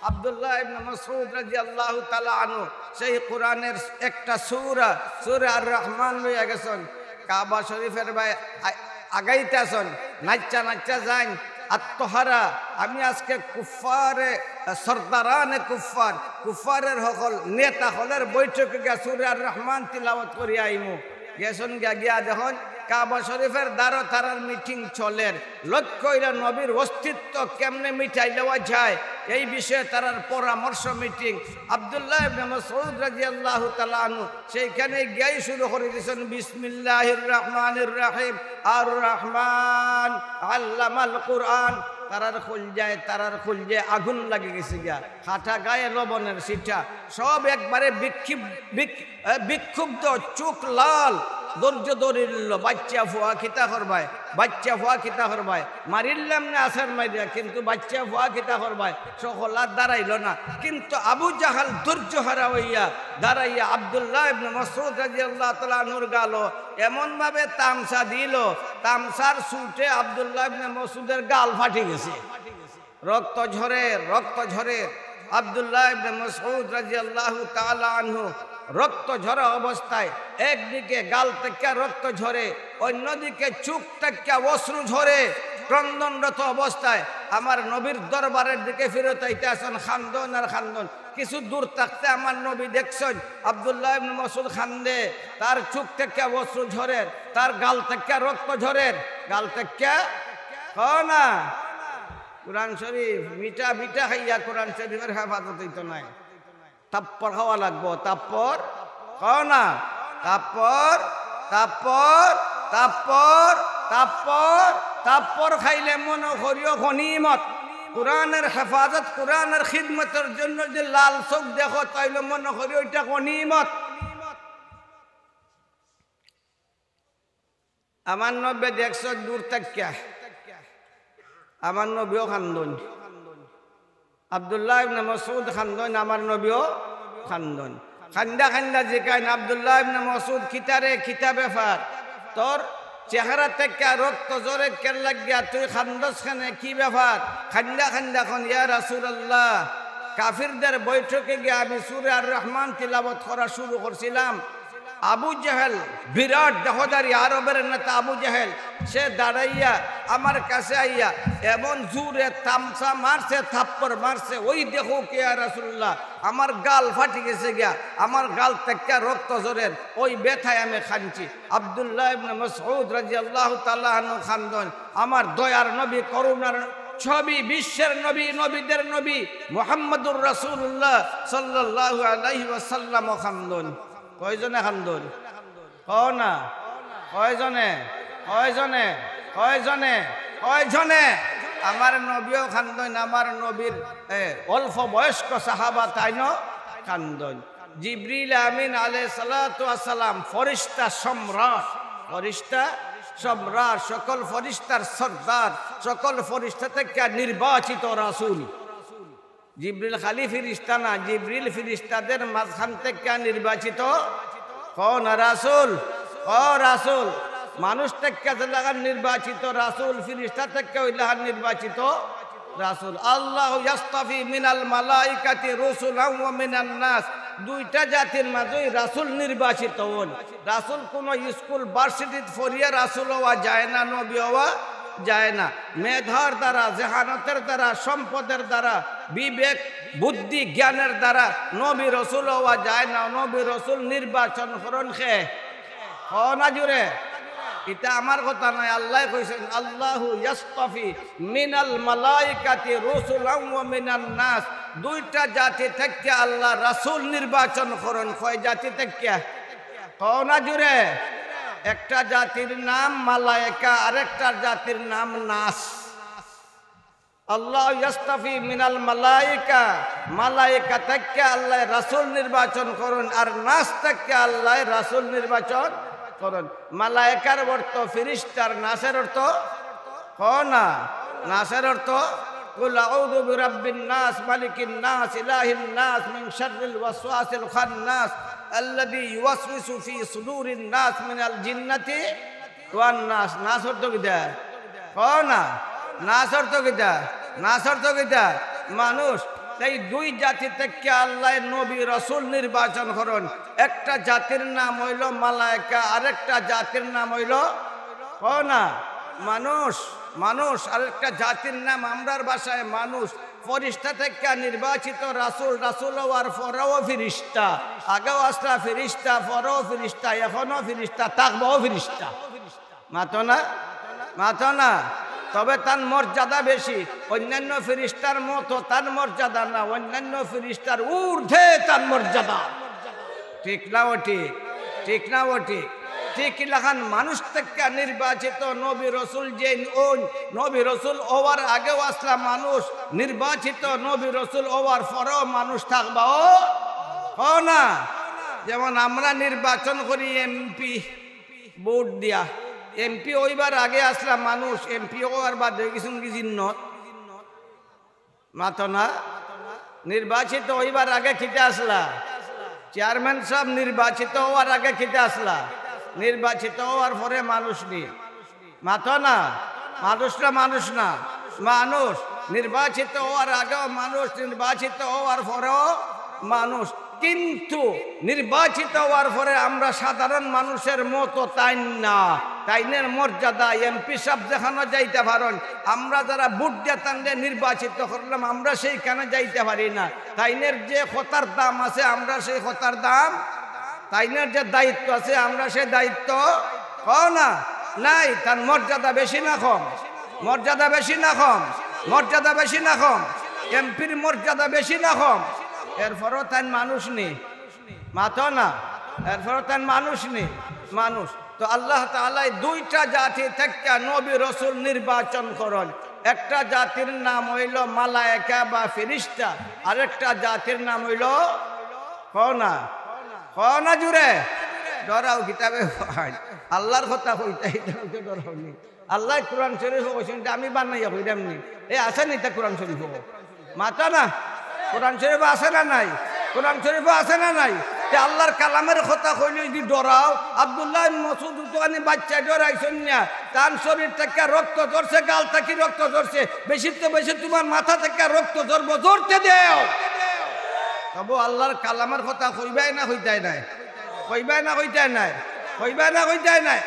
আব্দুল্লাহ ইবনে মাসউদ রাদিয়াল্লাহু তাআলা আনহু সেই কোরআনের একটা সূরা, সূরা আর রহমান লইয়া গেছইন। কাবা শরীফের বায় আ-, আগাইতাছইন, নাইচ্চা নাইচ্চা যাইন, আত্মহারা, আমি আজকে কুফফারে, সর্দারানে কুফফার, কুফফারের হকল, নেতা হকলের বৈঠকে গিয়া সূরা আর রহমান তিলাওয়াত করিয়া আইমু। গেছইন গিয়া, গিয়া দেখইন কাবা শরীফের দ্বারো তারার মিটিং চলের। লক্ষ্য অইলো নবীর অস্তিত্ব কেমনে মিটাই লওয়া যায়, এই বিষয়ে তারার পরামর্শ মিটিং। আব্দুল্লাহ ইবনে মাসউদ রাদিয়াল্লাহু তাআলা আনহু সেইখানে গিয়াই শুরু করি দিছইন, "বিসমিল্লাহির রহমানির রহিম, আর রহমান, আল্লামাল কোরআন।" তারার কলজায়, তারার কলজায় আগুন লাগি গেছে গিয়া, কাটা গায়ে লবণের ছিটা, সব একবারে বিক্ষিপ-, বিক-, এ, বিক্ষুব্ধ, চোখ লাল, ধৈর্য ধরিল, বাচ্চা ফুয়া কিতা করবায়, বাচ্চা ফুয়া কিতা করবায়, মারিলাম না আছাড় মারিয়া, কিন্তু বাচ্চা ফুয়া কিতা করবায়, সকল আর দাঁড়াইল না। কিন্তু আবু জাহাল ধৈর্য হারা অইয়া দাঁড়াইয়া আব্দুল্লাহ ইবনে মাসউদ রাদিয়াল্লাহু তাআলা আনহুর গালো এমনভাবে তামসা দিল, তামসার চুটে আব্দুল্লাহ ইবনে মাসউদের গাল ফাটি গেছে। রক্ত ঝরের, রক্ত ঝরের। আব্দুল্লাহ ইবনে মাসউদ রাদিয়াল্লাহু তাআলা আনহু রক্ত ঝরা অবস্থায় একদিকে গাল থাকিয়া রক্ত ঝরে, অন্যদিকে চোখ থাকিয়া অশ্রু ঝরে, ক্রন্দনরত অবস্থায় আমার নবীর দরবারের দিকে ফিরত আইতাছইন, কান্দন আর কান্দন। কিছু দূর থাকতে আমার নবী দেখছইন আব্দুল্লাহ ইবনে মাসউদ কান্দে, তার চোখ থাকিয়া অশ্রু ঝরের, তার গাল থাকিয়া রক্ত ঝরের, গাল থাকিয়া, কও না, কোরআন শরীফ, মিঠা মিঠা খাইয়া কোরআন শরীফের হেফাজত অইতো নায়। থাপ্পড় খাওয়া লাগবো, থাপ্পড়, কও না, থাপ্পড়, থাপ্পড়, থাপ্পড়, থাপ্পড়, থাপ্পড় খাইলে মনো করিও গনিমত। কোরআনের হেফাজত, কোরআনের খিদমতের জন্য যে লাল চোখ দেখো, তাইলে মনো করিও ইটা গনিমত। আমার নবী দেখছো দূর থাকিয়া, আমার নবীও কান্দইন। আব্দুল্লাহ ইবনে মাসউদ কান্দইন, আমার নবীও কান্দইন। কান্দা কান্দা জিকাইন, "আব্দুল্লাহ ইবনে মাসউদ, কিতারে, কিতা ব্যাপার? তোর চেহারা থাকিয়া রক্ত ঝরে কেন লাগিয়া, তুই কান্দস কেনে, কি ব্যাপার?" কান্দা কান্দা কইন, "ইয়া রাসূলুল্লাহ, কাফিরদের বৈঠকে গিয়া আমি সূরা আর রহমান তিলাওয়াত করা শুরু করছিলাম।" আবু জেহেল, বিরাট দেহধারী আরবের নেতা আবু জেহেল, সে দাঁড়াইয়া আমার কাছে আইয়া এমন জোরে তামসা মারছে, থাপ্পড় মারছে, ওই দেখো কে ইয়া রাসূলুল্লাহ, আমার গাল ফাটি গেছে গিয়া, আমার গাল থাকিয়া রক্ত ঝরের, ওই ব্যথায় আমি কানছি। আব্দুল্লাহ ইবনে মাসউদ রাদিয়াল্লাহু তাআলা আনহু কান্দইন, আমার দয়ার নবী, করুণার ছবি, বিশ্বের নবী, নবীদের নবী মুহাম্মদুর রাসূলুল্লাহ সাল্লাল্লাহু আলাইহি ওয়াসাল্লামও কান্দইন। কয়জনে কান্দইন? কও না। কয়জনে? কয়জনে? কয়জনে? কয়জনে? আমার নবীও কান্দইন, আমার নবীর, এ, অল্প বয়স্ক সাহাবা তাইনও কান্দইন। জিবরিল আমিন আলাইহিস সালাতু ওয়াস সালাম ফরিস্তা সম্রাট, ফরিস্তা সম্রাট, সকল ফরিস্তার সর্দার, সকল ফরিস্তা থাকিয়া নির্বাচিত রাসূল। জিবরিল খালি ফিরিস্তা না, জিবরিল ফিরিস্তাদের মাঝখান থাকিয়া নির্বাচিত। কও না রাসূল, কও রাসূল। মানুষ থাকিয়া যেলাখান নির্বাচিত রাসূল, ফিরিস্তা থাকিয়া ওইলাখান নির্বাচিত রাসূল। আল্লাহু ইয়াস্তাফি মিনাল মালাইকাতি রুসুলান ওয়া মিনান নাস। দুইটা জাতির মাঝেই রাসূল নির্বাচিত অইন। রাসূল কোনো স্কুল ভার্সিটিত পড়িয়া রাসূল অওয়া যায় না, নবী অওয়া যায় না। মেধার দ্বারা, জেহানতের দ্বারা, সম্পদের দ্বারা, বিবেক, বুদ্ধি, জ্ঞানের দ্বারা নবী রসুল অওয়া যায় না। নবী রসুল নির্বাচন করইন কে? কও না জুরে। ইটা আমার কথা নায়, আল্লায় কইছইন, "আল্লাহু ইয়াস্তাফি মিনাল মালাইকাতি রুসুলান ওয়া মিনান নাস।" দুইটা জাতি থাকিয়া আল্লাহ রাসূল নির্বাচন করইন। কয় জাতি থাকিয়া? কও না জুরে। একটা জাতির নাম মালায়েকা, আরেকটা জাতির নাম নাস। আল্লাহু ইয়াস্তাফি মিনাল মালাইকা, মালাইকা থাকিয়া আল্লায় রাসূল নির্বাচন করইন, আর নাস থাকিয়া আল্লায় রাসূল নির্বাচন করইন। মালাইকার অর্থ ফিরিস্তার, নাসের অর্থ, কও না, নাসের অর্থ قل أعوذ برب الناس، ملك الناس، إله الناس، من شر الوسواس الخناس، الذي يوسوس في صدور الناس من الجنة والناس। নাস অর্থ কিতা? কও না। নাস অর্থ কিতা? নাস অর্থ কিতা? মানুষ। এই দুই জাতি থাকি আল্লায় নবী রসুল নির্বাচন করইন। একটা জাতির নাম অইলো মালায়েকা, আরেকটা জাতির নাম অইলো, কও না, মানুষ। মানুষ। আরেকটা জাতির নাম আমরার ভাষায় মানুষ। ফিরিস্তা থাকি নির্বাচিত রাসুল, রাসুল অওয়ার পরেও ফিরিস্তা। আগেও আছলা ফিরিস্তা, পরেও ফিরিস্তা, এখনো ফিরিস্তা, থাকবাও ফিরিস্তা। মাতো না? মাতো না? তবে তান মর্যাদা বেশি। অইন্যান্য ফিরিস্তার মতো তান মর্যাদা না, অইন্যান্য ফিরিস্তার ঊর্ধ্বে তান মর্যাদা। ঠিক না অঠিক? ঠিক না অঠিক? ঠিক ইলাখান মানুষ থাকি নির্বাচিত নবী রসুল যেইন অইন, নবী রসুল অওয়ার আগেও আছলা মানুষ, নির্বাচিত নবী রসুল অওয়ার পরেও মানুষ থাকবাও, কও না? যেমন আমরা নির্বাচন করি এমপি, ভোট দিয়া। এমপি অইবার আগে আছলা মানুষ, এমপি অওয়ার বাদে অইগেছইন গি জিন্নত। মাতো না? নির্বাচিত অইবার আগে কিতা আছলা? চেয়ারম্যান সাব নির্বাচিত অওয়ার আগে কিতা আছলা? নির্বাচিত অওয়ার পরে মানুষ নি। মাতো না? মানুষ না, মানুষ না, মানুষ। নির্বাচিত অওয়ার আগেও মানুষ, নির্বাচিত অওয়ার পরেও মানুষ। কিন্তু নির্বাচিত অওয়ার পরে আমরা সাধারণ মানুষের মতো তাইন না। তাইনের মর্যাদা, এমপি সাব যেখানো যাইতা পারইন, আমরা যারা ভোট দিয়া তানরে নির্বাচিত করলাম, আমরা সেইখানো যাইতা পারি না। তাইনের যে কথার দাম আছে, আমরা সেই কথার দাম, তাইনের যে দায়িত্ব আছে, আমরা সেই দায়িত্ব, কও না, নাই। তান মর্যাদা বেশি না কম? মর্যাদা বেশি না কম? মর্যাদা বেশি না কম? এমপির মর্যাদা বেশি না কম? এরপরও তাইন মানুষ নি। মাতো না। এরপরও তাইন মানুষ নি, মানুষ। তো আল্লাহ তাআলায় দুইটা জাতি থাকি নবী রসুল নির্বাচন করইন। একটা জাতির নাম অইলো মালায়েকা বা ফিরিস্তা, আরেকটা জাতির নাম অইলো, কও না, কও না জুরে, ডরাও কিতাবে পাইন। আল্লাহর কথা কইতা, ইতা কইতে ডরাও নি। আল্লায় কোরআন শরীফো কইছইন, ইতা আমি বানাইয়া কইরাম নি? এ আছে নি ইতা কোরআন শরীফো? মাতো না। কোরআন শরীফো আছে না নাই? কোরআন শরীফো আছে না নাই? তে আল্লাহর কালামের কথা কইলে যদি ডরাও, আব্দুল্লাহ ইবনে মাসউদ অতখানি বাচ্চায় ডরাইছইন না, তান শরীর থাকি রক্ত ঝরছে, গাল থাকি রক্ত ঝরছে, বেশি তো বেশি তুমার মাথা থাকি রক্ত ঝরবো, ঝরতে দেও। তবু আল্লাহর কালামের কথা কইবায় না কইতায় নায়? কইবায় না কইতায় নায়? কইবায় না কইতায় নায়?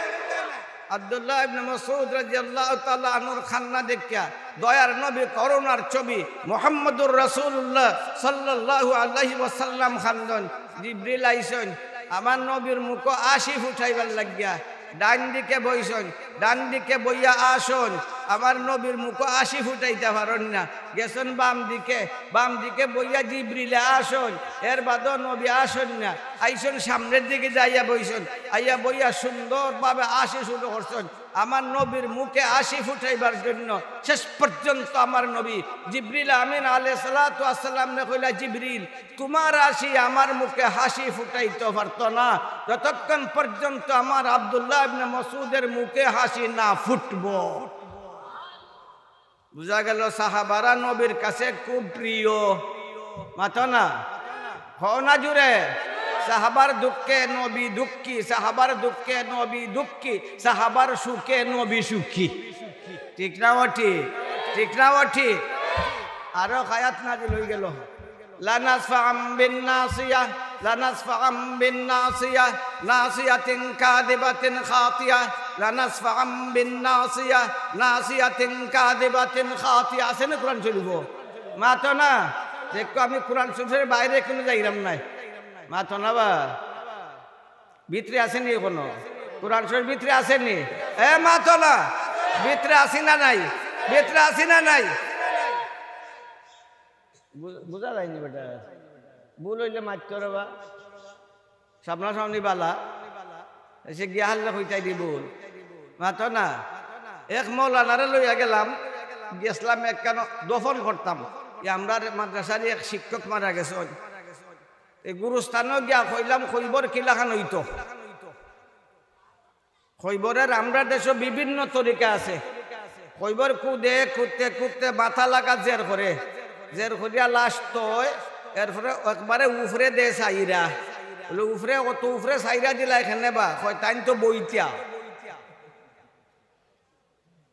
আব্দুল্লাহ ইবনে মাসউদ রাদিয়াল্লাহু তাআলা আনহুর কান্না দেখিয়া দয়ার নবী, করুণার ছবি মুহাম্মদুর রাসূলুল্লাহ সাল্লাল্লাহু আলাইহি ওয়াসাল্লাম কান্দইন। জিবরিল আইছইন, আমার নবীর মুখো হাসি ফুটাইবার লাগিয়া। ডাইন দিকে বইছইন, ডাইন দিকে বইয়া হাসইন, আমার নবীর মুখো হাসি ফুটাইতা পারইন না। গেছইন বাম দিকে, বাম দিকে বইয়া জিবরিলে হাসইন, এর বাদেও নবী হাসইন না। আইছইন সামনের দিকে যাইয়া বইছইন, আইয়া বইয়া সুন্দরভাবে হাসি শুরু করছইন। আমার নবীর মুখে হাসি ফুটাইবার জন্য শেষ পর্যন্ত আমার নবী জিবরিল আমিন আলাইহিস সালাতু ওয়াস সালামরে কইলা, জিবরিল, তুমার হাসি আমার মুখে হাসি ফুটাইতো পারতো না, যতক্ষণ পর্যন্ত আমার আব্দুল্লাহ ইবনে মাসউদের মুখে হাসি না ফুটবো। বুঝা গেল সাহাবারা নবীর কাছে খুব প্রিয়। মাতো না, কও না জুরে। সাহাবার দুঃখে নবী দুঃখী, সাহাবার দুঃখে নবী দুঃখী, সাহাবার সুখে নবী সুখী। ঠিক না অঠিক? ঠিক না অঠিক? আরো আয়াত নাজিল অইগেল। لنسفعا بالناصية، لنسفعا بالناصية، ناصية كاذبة خاطئة، لنسفعا بالناصية، ناصية كاذبة خاطئة। আছে না কোরআন শরীফো? মাতো না। দেখো, আমি কোরআন শরীফের বাইরে কুনু যাইরাম নায়। মাতো না বা। ভিতরে আছে নি কুনু? কোরআন শরীফ ভিতরে আছে নি? এ মাতো না। ভিতরে আছি না নাই? ভিতরে আছি না নাই? বু-, বুঝা যায়নি বেটা। ভুল অইলে মাততো রে বা। সামনাসামনি বালা। এসে গিয়া হারলে কইতায় দি ভুল। মাতো না। এক মৌলানারে লইয়া গেলাম, গেছলাম একখান দফন করতাম। ই আমরার মাদ্রাসারই এক শিক্ষক মারা গেছইন। এই গুরুস্থানো গিয়া কইলাম, কইবর কিলাখান অইতো। কইবরের আমরার দেশো বিভিন্ন তরিকা আছে। কইবর কুদে, কুদতে কুদতে মাথা লাগা জের করে, জের করিয়া লাশ থয়, এরপরে একবারে উফরে দে সাইরা। বলে, "উফরে, অত উফরে সাইরা দিলায় কেনে বা?" কয়, "তাইন তো বইতা।"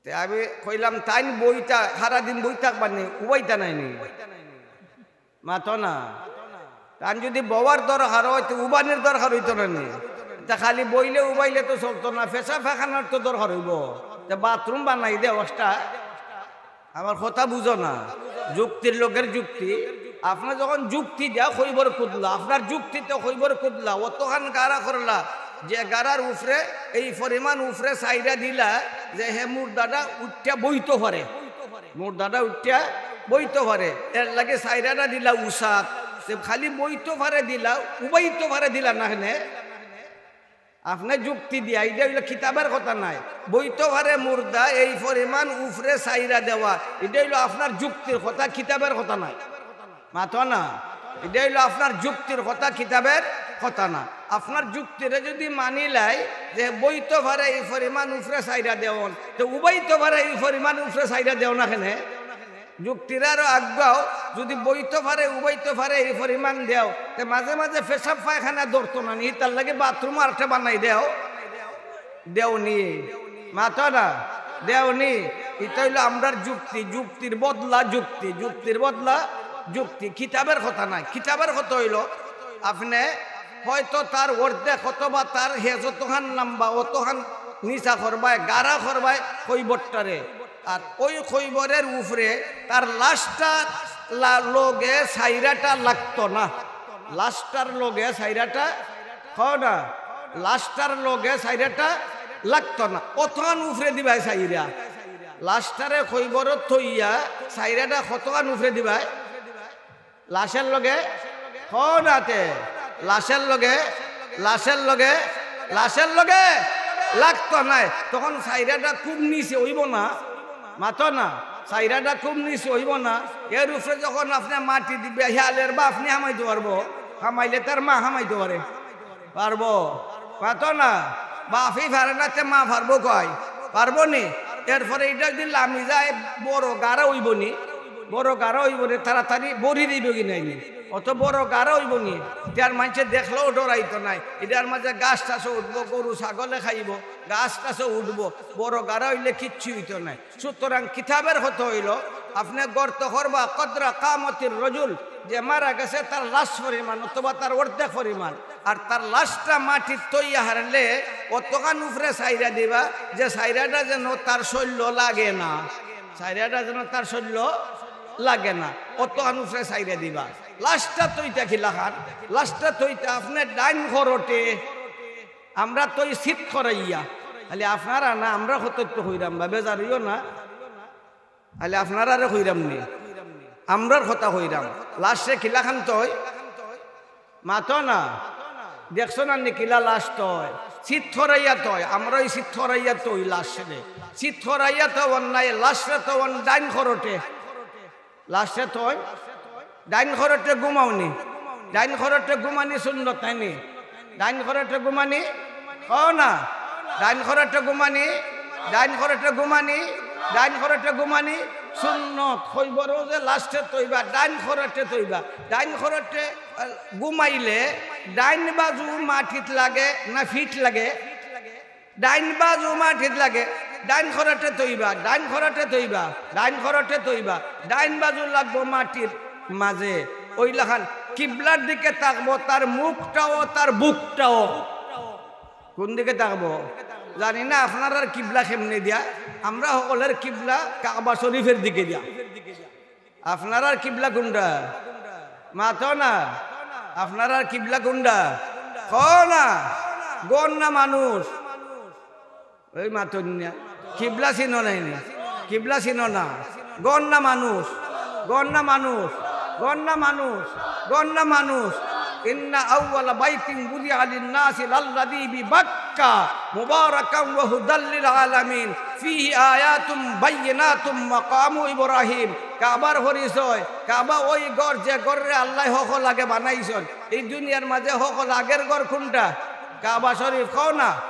তে আমি কইলাম, "তাইন বইতা, সারাদিন বই থাকবা নি, উবাইতা নায় নি?" মাতো না। তান যুদি বওয়ার দরকার অয়, তে উবানির দরকার অইতো না নি? তে খালি বইলে উবাইলে তো চলতো না, পেশাব পায়খানার তো দরকার অইবো। তে বাথরুম বানাই দেও extra। আমার কথা বুঝো না, যুক্তির লগের যুক্তি। আপনে যখন যুক্তি দিয়া কইবর কুদলা, আপনার যুক্তিতে কইবর কুদলা, অতখান গারা করলা, যে গারার উফরে এই পরিমাণ উফরে সাইরা দিলা, যে হে মুর্দাটা উঠিয়া বইতো পারে। মুর্দাটা উঠিয়া বইতো পারে, এরলাগি সাইরাটা দিলা উসাত। তে খালি বইতো পারে দিলা, উবাইতো পারে দিলা না কেনে? আপনে যুক্তি দিয়া, ইটা অইলো কিতাবের কথা নায়। বইতো পারে মুর্দা, এই পরিমাণ উফরে সাইরা দেওয়া, ইটা অইলো আপনার যুক্তির কথা, কিতাবের কথা নায়। মাতো না, ইটা অইলো আপনার যুক্তির কথা, কিতাবের কথা না। আপনার যুক্তিরে যুদি মানিলাই যে বইতো পারে এই পরিমাণ উফরে সাইরা দেওন, তে উবাইতো পারে এই পরিমাণ উফরে সাইরা দেও না কেনে? যুক্তির আরো আগুয়াও, যুদি বইতো পারে, উবাইতো পারে এই পরিমাণ দেও, তে মাঝে মাঝে পেশাব পায়খানা ধরতো না নি, তার লাগি বাথরুম আরেকটা বানাই দেও। দেও নি, মাতো না, দেও নি। ইটা অইলো আমরার যুক্তি, যুক্তির বদলা যুক্তি, যুক্তির বদলা যুক্তি। কিতাবের কথা নায়, কিতাবের কথা অইলো আপনে হয়তো তার অর্ধেক অথবা তার হে যতখান লাম্বা অতখান নিচা করবায়, গারা করবায় কইবরটারে। আর ওই কইবরের উফরে তার লাশটা লা-, লগে সাইরাটা লাগতো না। লাশটার লগে সাইরাটা, কও না, লাশটার লগে সাইরাটা লাগতো না। অতখান উফরে দিবায় সাইরা। লাশটারে কইবরো থইয়া সাইরাটা কতখান উফরে দিবায়? লাশের লগে, কও না তে, লাশের লগে, লাশের লগে, লাশের লগে লাগতো নায়। তখন সাইরাটা খুব নিচে অইবো না, মাতো না, সাইরাটা খুব নিচে অইবো না। এর উফরে যখন আপনে মাটি দিবা, হিয়ালের বাফ নি হামাইতো পারবো? হামাইলে তার মা হামাইতো পারে? পারবো? মাতো না, বাফই পারে না, তে মা পারবো কই? পারবো নি? এরপরে ইটা যুদি লামি যায়, বড় গারা অইবো নি? বড় গারা অইবো নি, তাড়াতাড়ি ভরি দিবো কি নায় নি? অত বড় গারা অইবো নি, ইটার মানষে দেখলেও ডরাইতো নায়। ইটার মাঝে ঘাস টাসও উঠবো, গরু ছাগলে খাইবো, ঘাস টাসও উঠবো, বড় গারা অইলে কিচ্ছু অইতো নায়। সুতরাং কিতাবের কথা অইলো, আপনে গর্ত করবা কদরা কামতির রজুল, যে মারা গেছে তার লাশ পরিমাণ অথবা তার অর্ধেক পরিমাণ, আর তার লাশটা মাটিত থইয়া হারলে অতখান উফরে সাইরা দিবা যে সাইরাটা যেন তার শরীলো লাগে না, সাইরাটা যেন তার শরীলো লাগে না, অতখান উফরে সাইরা দিবা। লাশটা থইতা কিলাখান? লাশটা থইতা আপনে ডাইন খরটে, আমরা থই চিত খরাইয়া। খালি আপনারা না, আমরা কত তো কইরাম বা, বেজার অইও না। খালি আপনারারে কইরাম নি, আমরার কথা কইরাম। লাশরে কিলাখান থয়? মাতো না। দেখছো না নি কিলা লাশ থয়? চিত খরাইয়া থয়। আমরা ওই চিত খরাইয়া থই লাশরে। চিত খরাইয়া থওয়ার নাই, লাশরে থওয়ার ডাইন খরটে। লাশরে থয় ডাইন খরটে ঘুমাও নি। ডাইন খরটে ঘুমানি সুন্নত নায় নি? ডাইন খরটে ঘুমানি, কও না। ডাইন খরটে ঘুমানি, ডাইন খরটে ঘুমানি, ডাইন খরটে ঘুমানি সুন্নত। কইবরো যে লাশরে থইবা, ডাইন খরটে থইবা। ডাইন খরটে, আহ, ঘুমাইলে ডাইন বাজু মাটিত লাগে না ফিট লাগে? ডাইন বাজু মাটিত লাগে, ডাইন খরটে থইবা, ডাইন খরটে থইবা, ডাইন খরটে থইবা, ডাইন বাজু লাগবো মাটির মাঝে। ওইলাখান কিবলার দিকে থাকবো, তার মুখটাও, তার বুকটাও। কোন দিকে থাকবো? জানি না আপনারার কিবলা কেমনে দিয়া, আমরা হকলর কিবলা কাবা শরীফের দিকে দিয়া। আপনারার কিবলা কুনটা? মাতো না। আপনারার কিবলা কুনটা? কও না। গণ না মানুষ। ওই মাতো না। কিবলা চিনো নায় নি? কিবলা চিনো না। গণ না মানুষ। গণ না মানুষ। গণ না মানুষ। গণ না মানুষ। ইন্না আউয়ালা বাইতিন বুদিআ লিন-নাসি লাল্লাযী বিবাক্কা মুবারাকান ওয়া হুদাল লিল আলামিন। ফিহি আয়াতুম বাইয়িনাতুম মাকামু ইব্রাহিম। কাবার পরিচয়, কাবা ওই ঘর যে ঘররে আল্লায় হকল আগে বানাইছইন। এই দুনিয়ার মাঝে হকল আগের ঘর কুনটা? কাবা শরীফ, কও না।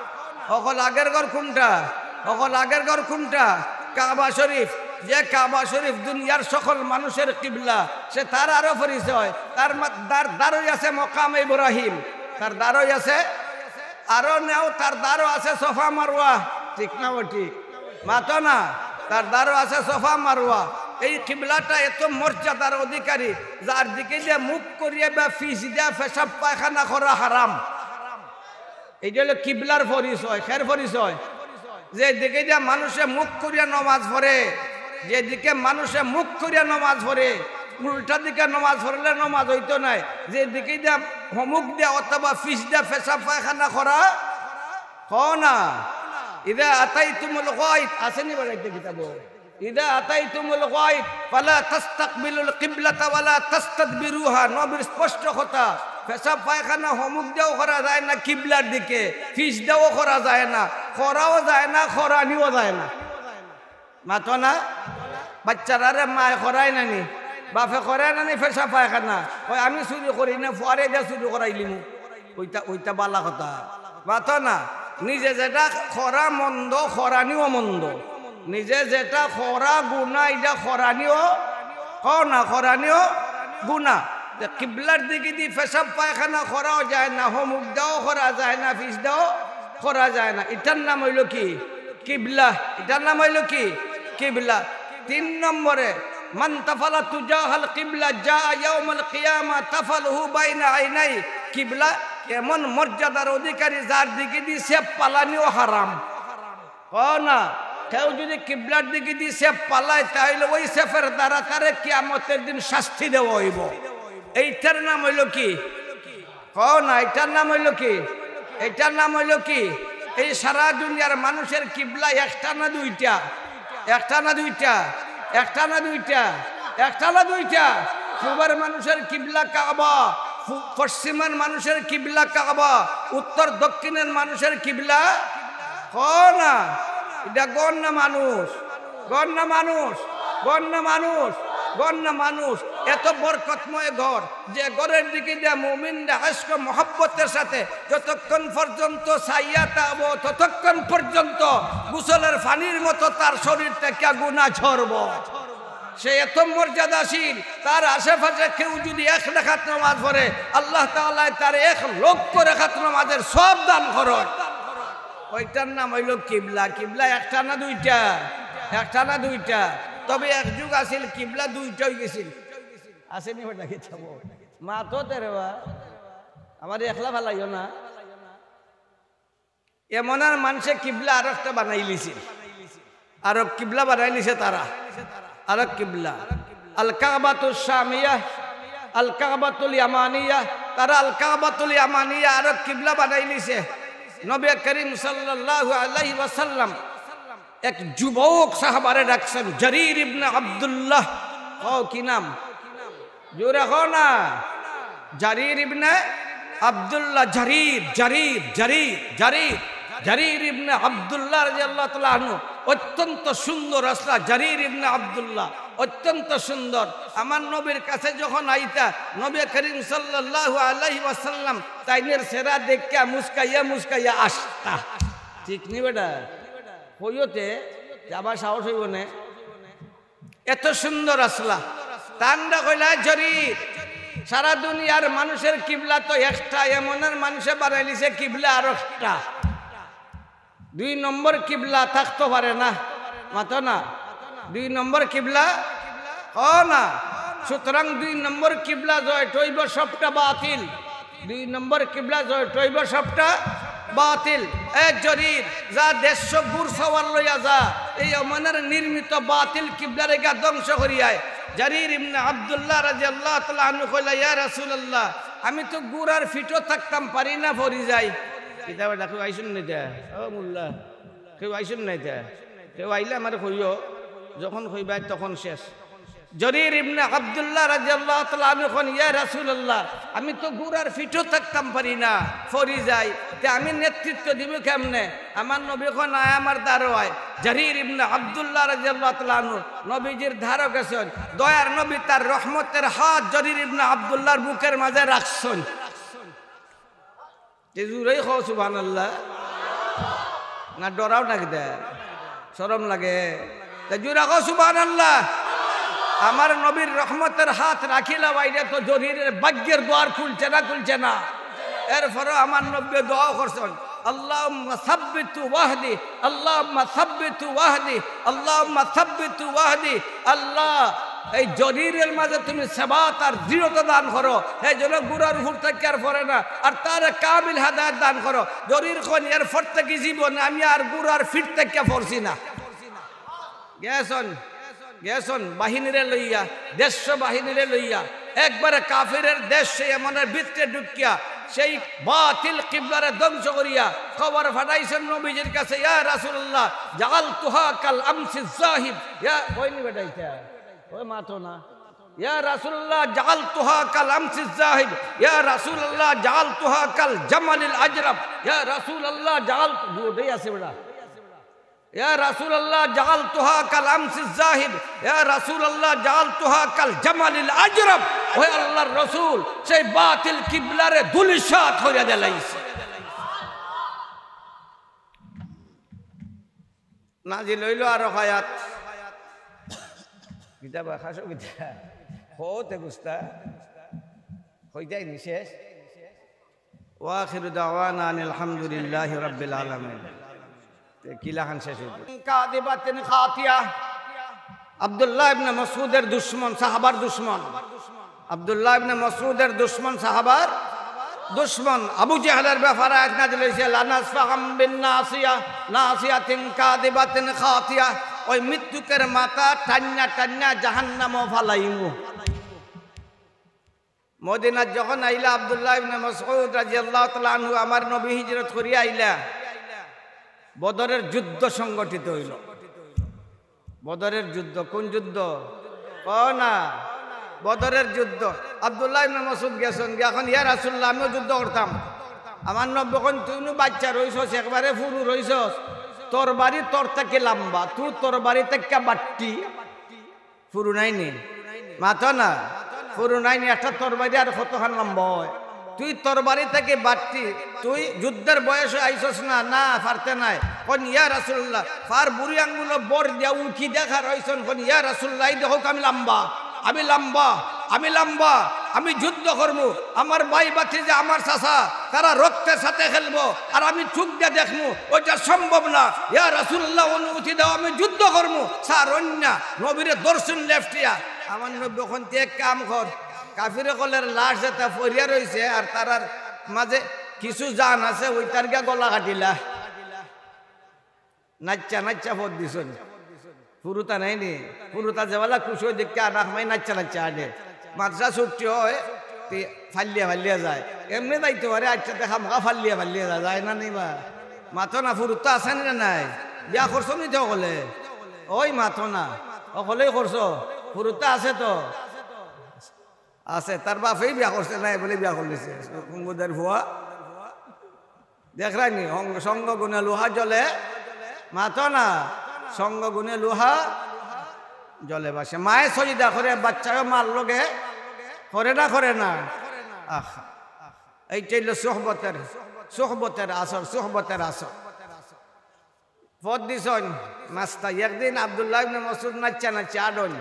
হকল আগের ঘর কুনটা? হকল আগের ঘর কুনটা? কাবা শরীফ, যে কাবা শরীফ দুনিয়ার সকল মানুষের কিবলা, সে তার আরো পরিচয়। তার মা-, তার দ্বারই আছে মকাম ইব্রাহিম, তার দ্বারই আছে, আরো নেও, তার দ্বারও আছে সফা মারওয়া। ঠিক না বে ঠিক? মাতো না, তার দ্বারও আছে সফা মারওয়া। এই কিবলাটা এত মর্যাদার অধিকারী, যার দিকে যে মুখ করিয়া বা ফিস দিয়া পেশাব পায়খানা করা হারাম। এইটা হলো কিবলার পরিচয়। খের পরিচয়, যে দিকে দিয়া মানুষে মুখ করিয়া নমাজ পড়ে, যে দিকে মানুষে মুখ করিয়া নমাজ পড়ে, উল্টা দিকে নমাজ পড়লে নমাজ হইতো নাই। যে দিকে দিয়া হমুক দিয়া অথবা ফিস দিয়া পেশাব পায়খানা করা, কও না। ইদা আতাইতুমুল গাইত, আছে নি বেটাইতে কিতাবো? ইদা আতাইতুমুল গাইত ফালা তাস্তাকবিলুল কিবলাতা ওয়ালা তাস্তাদবিরুহা। নবীর স্পষ্ট কথা, পেশাব পায়খানা হমুক দিয়াও করা যায় না কিবলার দিকে, ফিস দিয়াও করা যায় না, করাও যায় না, করানিও যায় না। মাতো না? বাচ্চারারে মায়ে করায় না নি, বাপে করায় না নি পেশাব পায়খানা? কয়, "আমি চুরি করি না, ফুয়ারে দিয়া চুরি করাইলিমু।" ওইটা, ওইটা বালা কথা। মাতো না, নিজে যেটা করা মন্দ, করানিও মন্দ। নিজে যেটা করা গুনা, এটা করানিও, কও না, করানিও গুনা। তে কিবলার দিকে দি পেশাব পায়খানা করাও যায় না, হমুক দাও করা যায় না, ফিস দাও করা যায় না। এটার নাম হইল কি? কিবলা। এটার নাম হইল কি? কিবলা। তিন নম্বরে, মান তাফালা তুজাহাল কিবলা জা ইয়াউমাল কিয়ামা তাফালুহু বাইনা আইনাই। কিবলা এমন মর্যাদার অধিকারী, যার দিকে দি সেফ পালানিও হারাম। কও না, কেউ যদি কিবলার দিকে দি সেফ পালায়, তাহলে ওই সেফের দ্বারা তারে কিয়ামতের দিন শাস্তি দেওয়া হইব। এইটার নাম হইল কি? কও না, এটার নাম হইল কি? এটার নাম হইল কি? এই সারা দুনিয়ার মানুষের কিবলা একটা না দুইটা? একটা না দুইটা? একটা না দুইটা? একটা না দুইটা? পূবের মানুষের কিবলা কাবা, পু-, পশ্চিমের মানুষের কিবলা কাবা, উত্তর দক্ষিণের মানুষের কিবলা, কও না, এটা গণ্য মানুষ। গণ্য মানুষ, গণ্য মানুষ, গণ্য মানুষ। এত বরকতময় ঘর, যে ঘরের দিকে দিয়া মুমিনরা ইশক মহব্বতের সাথে যতক্ষণ পর্যন্ত চাইয়া থাকবো, ততক্ষণ পর্যন্ত গোসলের পানির মতো তার শরীর থেকে গুনাহ ঝরবো। সে এত মর্যাদাশীল, তার আশেপাশে কেউ যদি এক রাকাত নামাজ পড়ে, আল্লাহ তাআলায় তার এক লক্ষ রাকাত নামাজের সওয়াব দান করে। ওইটার নাম হইল কিবলা। কিবলা একটা না দুইটা? একটা না দুইটা? তবে এক যুগ আছিল, কিবলা দুইটা হই গেছিল। আছে নি বেটা? কিতাবো মাতো তে রে বা, আমার একলা ফালাইও না। এমনর মানুষে কিবলা আরকটা বানাইলিছে, আরক কিবলা বানাইলিছে তারা, আরক কিবলা। আল কাবাতুল শামিয়া, আল কাবাতুল ইয়ামানিয়া, তারা আল কাবাতুল ইয়ামানিয়া আরক কিবলা বানাইলিছে। নবী করিম সাল্লাল্লাহু আলাইহি ওয়াসাল্লাম এক যুবক সাহাবারে ডাকছেন, জারির ইবনে আব্দুল্লাহ। কও, কি নাম? জোরে কও না। জারির ইবনে আব্দুল্লাহ, জারির, জারির, জারির, জারির। জারির ইবনে আব্দুল্লাহ রাদিয়াল্লাহু তাআলা আনহু অত্যন্ত সুন্দর আছলা। জারির ইবনে আব্দুল্লাহ অত্যন্ত সুন্দর। আমার নবীর কাছে যখন আইতা, নবী করিম সাল্লাল্লাহু আলাইহি ওয়াসাল্লাম তাইনের চেহারা দেখিয়া মুস্কাইয়া মুস্কাইয়া আসতা। ঠিক নি বেটা? কইও তে, যে আবার সাহস হইব নে। এত সুন্দর আছলা। তানরা কইলা, জারির, সারা দুনিয়ার মানুষের কিবলা তো একটা, এমনর মানুষে বানাইলিছে কিবলা আরকটা। দুই নম্বর কিবলা থাকতো পারে না, মাতো না। দুই নম্বর কিবলা, কও না। সুতরাং দুই নম্বর কিবলা জয় টইব সবটা বাতিল। দুই নম্বর কিবলা জয় টইব সবটা বাতিল। এ জারির, যা দেড়শো ঘুড়সওয়ার লইয়া যা, এই ওমানের নির্মিত বাতিল কিবলারে গা ধ্বংস করিয়ায়। জারির ইবনে আব্দুল্লাহ রাদিয়াল্লাহু তাআলা আনহু কইলা, ইয়া রাসূলুল্লাহ, আমি তো ঘুড়ার পিঠো থাকতাম পারি না, পড়ি যাই। কিতাবে ডাকো আইসুন না ইতা? ও মোল্লা, কেউ আইসুন না ইতা? কেউ আইলে আমারে কইও, যখন কইবায় তখন শেষ। জারির ইবনে আব্দুল্লাহ রাদিয়াল্লাহু তাআলা আনহু কইন, ইয়া রাসূলুল্লাহ, আমি তো ঘুড়ার পিঠো থাকতাম পারি না, পড়ি যাই, তে আমি নেতৃত্ব দিমু কেমনে? আমার নবী কইন, আয় আমার ধারো আয়। জারির ইবনে আব্দুল্লাহ রাদিয়াল্লাহু তাআলা আনহু নবীজির ধারো গেছইন। দয়ার নবী তার রহমতের হাত জারির ইবনে আব্দুল্লাহর বুকের মাঝে রাখছইন। তে জুরেই কও সুবহানাল্লাহ। না ডরাও না কিতা? শরম লাগে? তে জুরে কও সুবহানাল্লাহ। আমার নবীর রহমতের হাত রাখিলা বাইরে তো জরিরের ভাগ্যের দুয়ার খুলছে না, খুলছে না? এরপরে আমার নবী দোয়া করছেন, "আল্লাহুম্মা সাব্বিতু ওয়াহদি, আল্লাহুম্মা সাব্বিতু ওয়াহদি, আল্লাহুম্মা সাব্বিতু ওয়াহদি।" আল্লাহ, এই জরিরের মাঝে তুমি সেবাত আর দৃঢ়তা দান করো, হে যেন গুড়ার উপর থেকে আর পড়ে না, আর তার কামিল হেদায়েত দান করো। জরির কইন, এরপর থেকে জীবনে আমি আর গুড়ার ফিট থেকে পড়ছি না। গেছন, গেছন বাহিনীরে লইয়া, দেড়শো বাহিনীরে লইয়া, একবারে কাফিরের দেশ সেই ইয়ামানের ভিতরে ঢুকিয়া, সেই বাতিল কিবলারে ধ্বংস করিয়া খবর পাঠাইছেন নবীজির কাছে, "ইয়া রাসূলুল্লাহ, জাআলতুহা কাল আমসি যাহিব।" ইয়া, কইনি বেটা ইটা? ওই মাতো না। "ইয়া রাসূলুল্লাহ, জাআলতুহা কাল আমসি যাহিব। ইয়া রাসূলুল্লাহ, জাআলতুহা কাল জামালিল আজরাব। ইয়া রাসূলুল্লাহ, জাআল-" দুটোই আছে বেটা। "ইয়া রাসূলুল্লাহ, জাআলতুহা কাল আমসি যাহিব, ইয়া রাসূলুল্লাহ, জাআলতুহা কাল জামালিল আজরাব।" ওহে আল্লাহর রসুল, সেই বাতিল কিবলারে ধূলিসাৎ করিয়া দিলাইছে। নাজিল অইল আরো আয়াত। কিতা বা খাসো কিতা? হতে গুস্তা। হইতাই নি শেষ। ওয়া আখিরু দাওয়ানা আনিল হামদুলিল্লাহি রাব্বিল আলামিন। তে কিলাখান শেষ অইল। কাযিবাতিন খাতিয়া। আব্দুল্লাহ ইবনে মাসউদের দুশমন, সাহাবার দুশমন। আব্দুল্লাহ ইবনে মাসউদের দুশমন, সাহাবার দুশমন। আবু জেহেলের ব্যাপারে আয়াত নাজিল অইছে, "লানাসফাআম বিন নাসিয়া, নাসিয়াতিন কাযিবাতিন খাতিয়া।" ওই মিথ্যুকের মাথা টান্না টান্না জাহান্নামো ফালাইমু। মদিনাত যখন আইলা আব্দুল্লাহ ইবনে মাসউদ রাদিয়াল্লাহু তাআলা আনহু, আমার নবী হিজরত করিয়া আইলা, বদরের যুদ্ধ সংগঠিত অইল। বদরের যুদ্ধ, কোন যুদ্ধ? কও না, বদরের যুদ্ধ। আব্দুল্লাহ ইবনে মাসউদ গেছইন গিয়া, কইন, "ইয়া রাসূলুল্লাহ, আমিও যুদ্ধ করতাম।" আমার নবী কইন, "তুই নু বাচ্চা রইছস, একবারে ফুরু রইছস, তরবারি তোর থাকি লাম্বা, তুই তরবারি থাকি বাট্টি।" ফুরু নাইনি? মাতো না। ফুরু নাইনি, একটা তরবারি আর কতখান লম্বা অয়? তুই তরবারি থাকি বাট্টি, তুই যুদ্ধর বয়সে আইছস না, না, পারতে নায়। কইন, "ইয়া রাসূলুল্লাহ, ফার বুড়ি আঙ্গুলো বর দিয়া উকি দেখার অইছন।" কইন, "ইয়া রাসূলুল্লাহ, এই দেখউক আমি লাম্বা, আমি লাম্বা, আমি লাম্বা, আমি যুদ্ধ করমু, আমার ভাই ভাতিজা, আমার চাচা, তারা রক্তের সাথে খেলবো, আর আমি চউখ দিয়া দেখমু, ওইটা সম্ভব না। ইয়া রাসূলুল্লাহ, অনুমতি দেও, আমি যুদ্ধ করমু।" সার অইন্যা নবীরে ধরছইন লেফটিয়া। আমার নবী কইন, "তুই এক কাম কর, কাফির অকলর লাশ যেটা পড়িয়া রইছে আর তারার মাঝে কিছু জান আছে, ওইটার গিয়া গলা কাটিলা।" নাইচ্চা নাইচ্চা ফথ দিছইন। ফুরুতা নাইনি? ফুরুতা যেবলা খুশি অয় দেখিয়া আনা সময় নাইচ্চা নাইচ্চা আনে। মাদ্রাসা ছুটি অয়, তে ফাল্লিয়া ফাল্লিয়া যায়। এমনে যাইতো পারে, আইচ্ছা তে খামখা ফাল্লিয়া ফাল্লিয়া যায়, যায় না নি বা? মাতো না, ফুরুতা আছে নি না নাই? বিয়া করছো নি তে অকলে? ওই মাতো না, অকলেউ করছো, ফুরুতা আছে তো। আছে, তার বাপেউ বিয়া করছে না, বলে বিয়া করিলিছে। কুঙ্গুদের ফুয়া। দেখরায়নি, হং-, সঙ্গ গুণে লোহা জ্বলে, মাতো না, সঙ্গ গুণে লোহা জ্বলে বাসে। মায়ে সজদা করে, বাচ্চাও মার লগে করে না, করে না? আহা, এইটা অইল সোহবতের, সোহবতের আসর, সোহবতের আসর। ফথ দিছইন, মাস্তা। একদিন আব্দুল্লাহ ইবনে মাসউদ নাইচ্চা নাইচ্চা আডইন।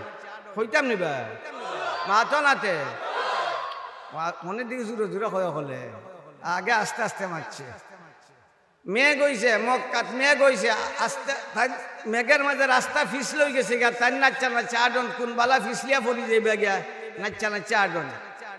কইতাম নি বা? মাতো না তে। মা-, মনে দি জুরে জুরে কয় অকলে। আগে আস্তে আস্তে মাতছে। মেঘ অইছে, মক্কাত মেঘ অইছে, আস্তে, তাইন মেঘর মাঝে রাস্তা পিছল অইগেছে গিয়া, তাইন নাইচ্চা নাইচ্চা আডইন, কুনবালা পিছলিয়া পড়ি যাইবা গিয়া, নাইচ্চা নাইচ্চা আডইন।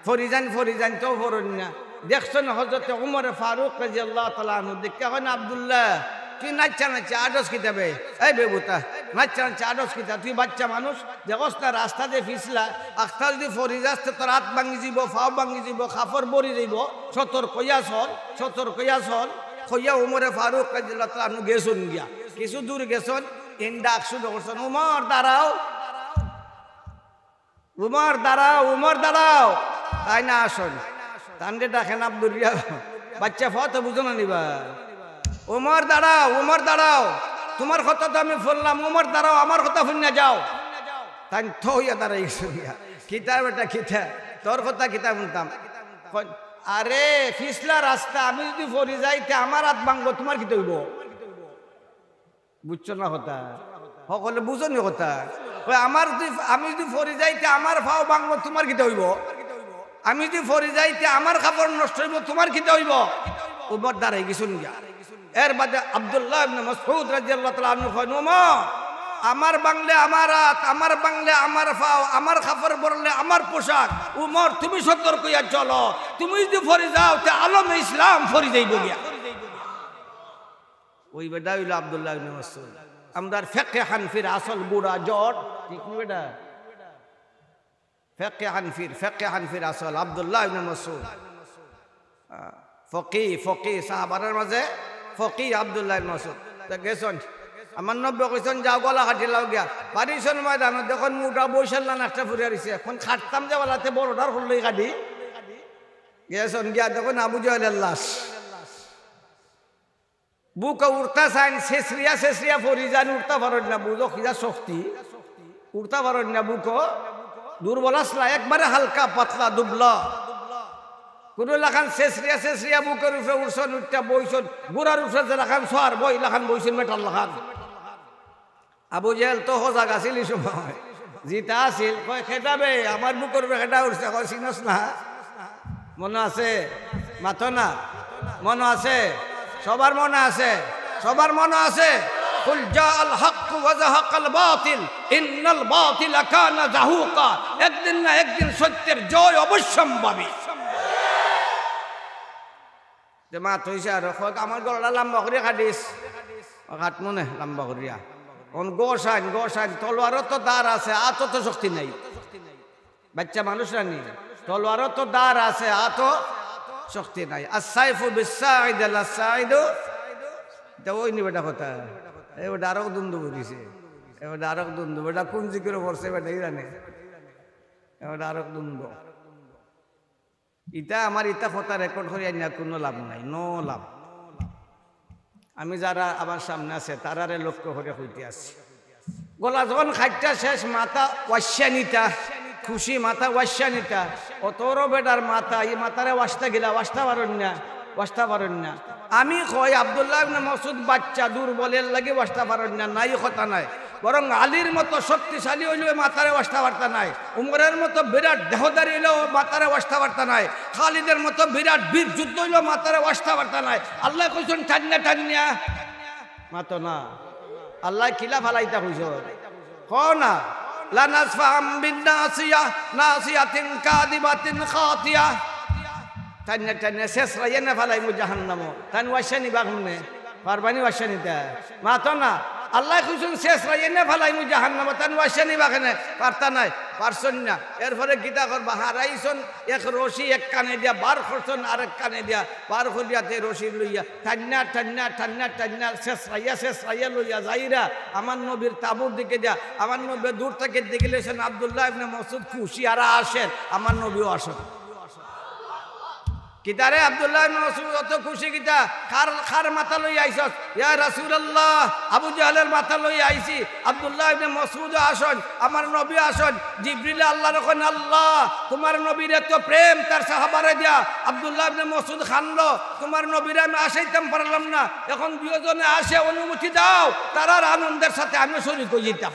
ফড়ি যাইন, ফড়ি যাইন, তেউ ফড়ইন না। দেখছইন হযরতে উমরে ফারুক রাদিয়াল্লাহু তাআলা আনহু, দেখিয়া কইন, "আব্দুল্লাহ, তুই নাইচ্চা নাইচ্চা আডস কিতা বে? এই বেবুতা, নাইচ্চা নাইচ্চা আডস কিতা? তুই বাচ্চা মানুষ, দেখছ না রাস্তা যে পিছলা, আখতা যুদি ফড়ি যাস তে তোর আত ভাঙ্গি যাইবো, পাও ভাঙ্গি যাইবো, কাপড় ভরি যাইবো, সতর্ক অইয়া চল, সতর্ক অইয়া চল।" কইয়া উমরে ফারুক রাদিয়াল্লাহু তাআলা আনহু গেছইন গিয়া। কিছু দূর গেছইন, ইন ডাক শুরু করছইন, "উমর দাঁড়াও।" "উমর দাঁড়াও, উমর দাঁড়াও।" তাইন আছইন। তানরে ডাকেন আব্দুল্লাহ। বাচ্চা ফুয়া তো বুঝো না নি বা। "উমর দাঁড়াও, উমর দাঁড়াও। তুমার কথা তো আমি হুনলাম, উমর দাঁড়াও, আমার কথা হুনিয়া যাও।" তাইন থ অইয়া দাঁড়াই গেছইন গিয়া। "কিতা বেটা কিতা? তোর কথা কিতা হুনতাম?" কইন, "আরে, পিছলা রাস্তা, আমি যুদি ফড়ি যাই, তে আমার আত ভাঙ্গবো, তুমার কিতা অইবো?" বুঝছো না কথা? হকলে বুঝো নি কথা? কয়, "আমার যদি, আমি যদি ফরি যাই, তে আমার পাও ভাঙবো, তুমার কিতা অইবো? আমি যদি ফরি যাই, তে আমার কাপড় নষ্ট অইবো, তুমার কিতা অইবো?" উমর দাঁড়াই গেছইন গিয়া। এর বাদে আব্দুল্লাহ ইবনে মাসউদ রাদিয়াল্লাহু তাআলা আনহু কইন, "উমর, আমার ভাঙলে আমার আত, আমার ভাঙলে আমার পাও, আমার কাপড় বরলে আমার পোশাক। উমর, তুমি সতর্ক অইয়া চলো, তুমি যদি ফরি যাও, তে আলমে ইসলাম ফরি যাইবো গিয়া।" ওই বেটা অইলো আব্দুল্লাহ ইবনে মাসউদ। আমরার ফেকে হানফির আসল গুড়া জড়, ঠিক নি বেটা? ফেকে হানফির, ফেকে হানফির আসল আব্দুল্লাহ ইবনে মাসউদ। আহ, ফকি, ফকি, সাহাবারার মাঝে ফকি আব্দুল্লাহ ইবনে মাসউদ। তে গেছইন, আমার নবীয়ে কইছইন, "যাও গলা কাটি লাও গিয়া।" পারিছইন ময়দানো, দেখইন মুটা বইছলা একটা ফুরিয়া রইছে। অখন কাটতাম যে বালাতে বড়টার করলেই কাটি। গেছইন গিয়া দেখইন আবু জেহেলের লাশ। বুকো উঠতা চাইন, ছেছরিয়া ছেছরিয়া ফরি যাইন, উঠতা পারইন না, বুঝো কিতা শক্তি, উঠতা পারইন না বুকো, দুর্বল আছলা, একবারে হালকা পাতলা দুবলা। কুনু লাখান ছেছরিয়া ছেছরিয়া বুকর উপরে উঠছইন, উঠিয়া বইছইন, ঘোড়ার উপরে যেলাখান সোয়ার বয়, ইলাখান বইছইন, মেটার লাখান। আবু জেহেল তো হজাগ আছিল ই সময়। জিতা আছিল, কয়, "কেডা বে? আমার বুকর উপরে কেডা উঠছে?" কয়, "চিনস না?" মনো আছে? মাতো না। মনো আছে? সবার মনো আছে? সবার মনো আছে? "কুল জাআল হাক্কু ওয়া জাহাকাল বাতিল, ইন্নাল বাতিলা কানা জাহুকা।" একদিন না একদিন সত্যের জয় অবশ্যম্ভাবী। তে মাত অইছে আরো, কয়, "আমার গলাটা লাম্বা করিয়া কাটিস।" "ও, কাটমু নে লাম্বা করিয়া।" অখন গসাইন, গসাইন, তলোয়ারও তো ধার আছে, আতো তো শক্তি নাই। বাইচ্চা মানুষ না নি, তলোয়ারও তো ধার আছে, আতো শক্তি নাই। "আস-সাইফু বিস-সাইদ, আস-সাইদু।" ইতা অইনি বেটা কথা। এ বেটা আরো দুন্দু বলিছে। এ বেটা আরো দুন্দু। বেটা কুন জিকিরো পড়ছে বেটাই জানে। এ বেটা আরো দুন্দু। ইতা আমার ইতা কথা রেকর্ড করি আনিয়া কুনু লাভ নাই, নো লাভ। আমি যারা আমার সামনে আছে, তারারে লক্ষ্য করি কইতে আছি। গলা যখন কাটিয়া শেষ, মাথা ওয়াইশা নিতা, খুশি মাথা ওয়াইশা নিতা, অতরো বেটার মাথা, ই মাথারে ওয়াইশতা গিলা, ওয়াইশতা পারইন না, ওয়াইশতা পারইন না। আমি কই, আব্দুল্লাহ ইবনে মাসউদ বাইচ্চা, দুর্বল, এরলাগি ওয়াইশতা পারইন না, নাই কথা নাই। বরং আলীর মতো শক্তিশালী অইলেও মাথারে ওয়াইশতা পারতা নায়, উমরের মতো বিরাট দেহধারী অইলেও মাথারে ওয়াইশতা পারতা নায়, খালিদের মতো বিরাট বীর যোদ্ধা অইলেও মাথারে ওয়াইশতা পারতা নায়। আল্লায় কইছইন, "টাইন্না টাইন্না।" মাতো না। আল্লায় কিলা ফালাইতা কইছইন? কও না। "লানাসফাআম বিন নাসিয়া, নাসিয়াতিন কাযিবাতিন খাতিয়া।" টাইন্না টাইন্না ছেছরাইয়া না ফালাইমু জাহান্নামো। তাইন ওয়াইশা নিবা কেমনে? পারবা নি ওয়াইশা নিতা? মাতো না। আল্লায় কইছইন, "ছেছরাইয়া না ফালাইমু জাহান্নামো", তাইন ওয়াইশা নিবা কেনে? পারতা নায়, পারছইন না। এরপরে কিতা করবা? হারাইছইন এক রশি এক কানে দিয়া, বার করছইন আরেক কানে দিয়া, বার করিয়া তে রশি লইয়া টাইন্না, টাইন্না, টাইন্না, টাইন্না, ছেছরাইয়া, ছেছরাইয়া লইয়া যাইরা আমার নবীর তাবুর দিকে দিয়া। আমার নবীয়ে দূর থাকি দেখিলিছইন আব্দুল্লাহ ইবনে মাসউদ খুশি আর আশের আমার নবীও আশের। কিতারে আব্দুল্লাহ ইবনে মাসউদ অত খুশি কিতা? কার, কার মাথা লইয়া আইছস? ইয়া রাসূলুল্লাহ, আবু জাহেলের মাথা লইয়া আইছি। আব্দুল্লাহ ইবনে মাসউদও আশইন, আমার নবীও আশইন। জিবরিলে আল্লারে কইন, "আল্লাহ, তুমার নবীর এত প্রেম তার সাহাবারে দিয়া।" আব্দুল্লাহ ইবনে মাসউদ কানলো, "তুমার নবীরে আমি আশাইতাম পারলাম না, অখন দুইওজনে আশে অনুমতি দাও, তারার আনন্দের সাথে আমিও শরিক অইযিতাম।"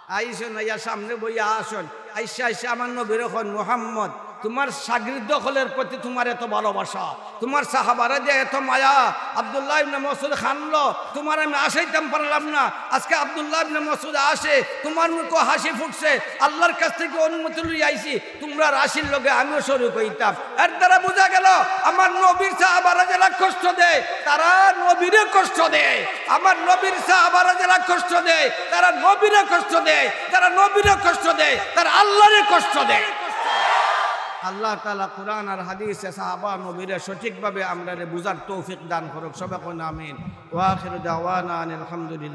আইছইন, আইয়া সামনে বইয়া আছইন। আইসা, আইসা আমার নবীরে কইন, "মুহাম্মদ, তুমার শাগির্দ অকলর প্রতি তুমার এত ভালোবাসা, তুমার সাহাবারে দিয়া এত মায়া।" আব্দুল্লাহ ইবনে মাসউদ কানলো, "তুমারে আমি আশাইতাম পারলাম না, আজকে আব্দুল্লাহ ইবনে মাসউদ আশে, তুমার মুখো হাসি ফুটছে, আল্লার কাছ থাকি অনুমতি লইয়া আইছি, তুমরার আশির লগে আমিও শরিক অইতাম।" এর দ্বারা বুঝা গেল, আমার নবীর সাহাবারা যারা কষ্ট দেয়, তারা নবীরে কষ্ট দেয়। আমার নবীর সাহাবারা যারা কষ্ট দেয়, তারা নবীরে কষ্ট দেয়, তারা নবীরে কষ্ট দেয়, তারা আল্লারে কষ্ট দেয়। আল্লাহ তাআলা কোরআন আর হাদিসে সাহাবা নবীরে সঠিকভাবে আমরারে বুঝার তৌফিক দান করুক। সবাই কইন আমিন। ওয়া আখিরু দাওয়ানা আনিল হামদুলিল্লাহ।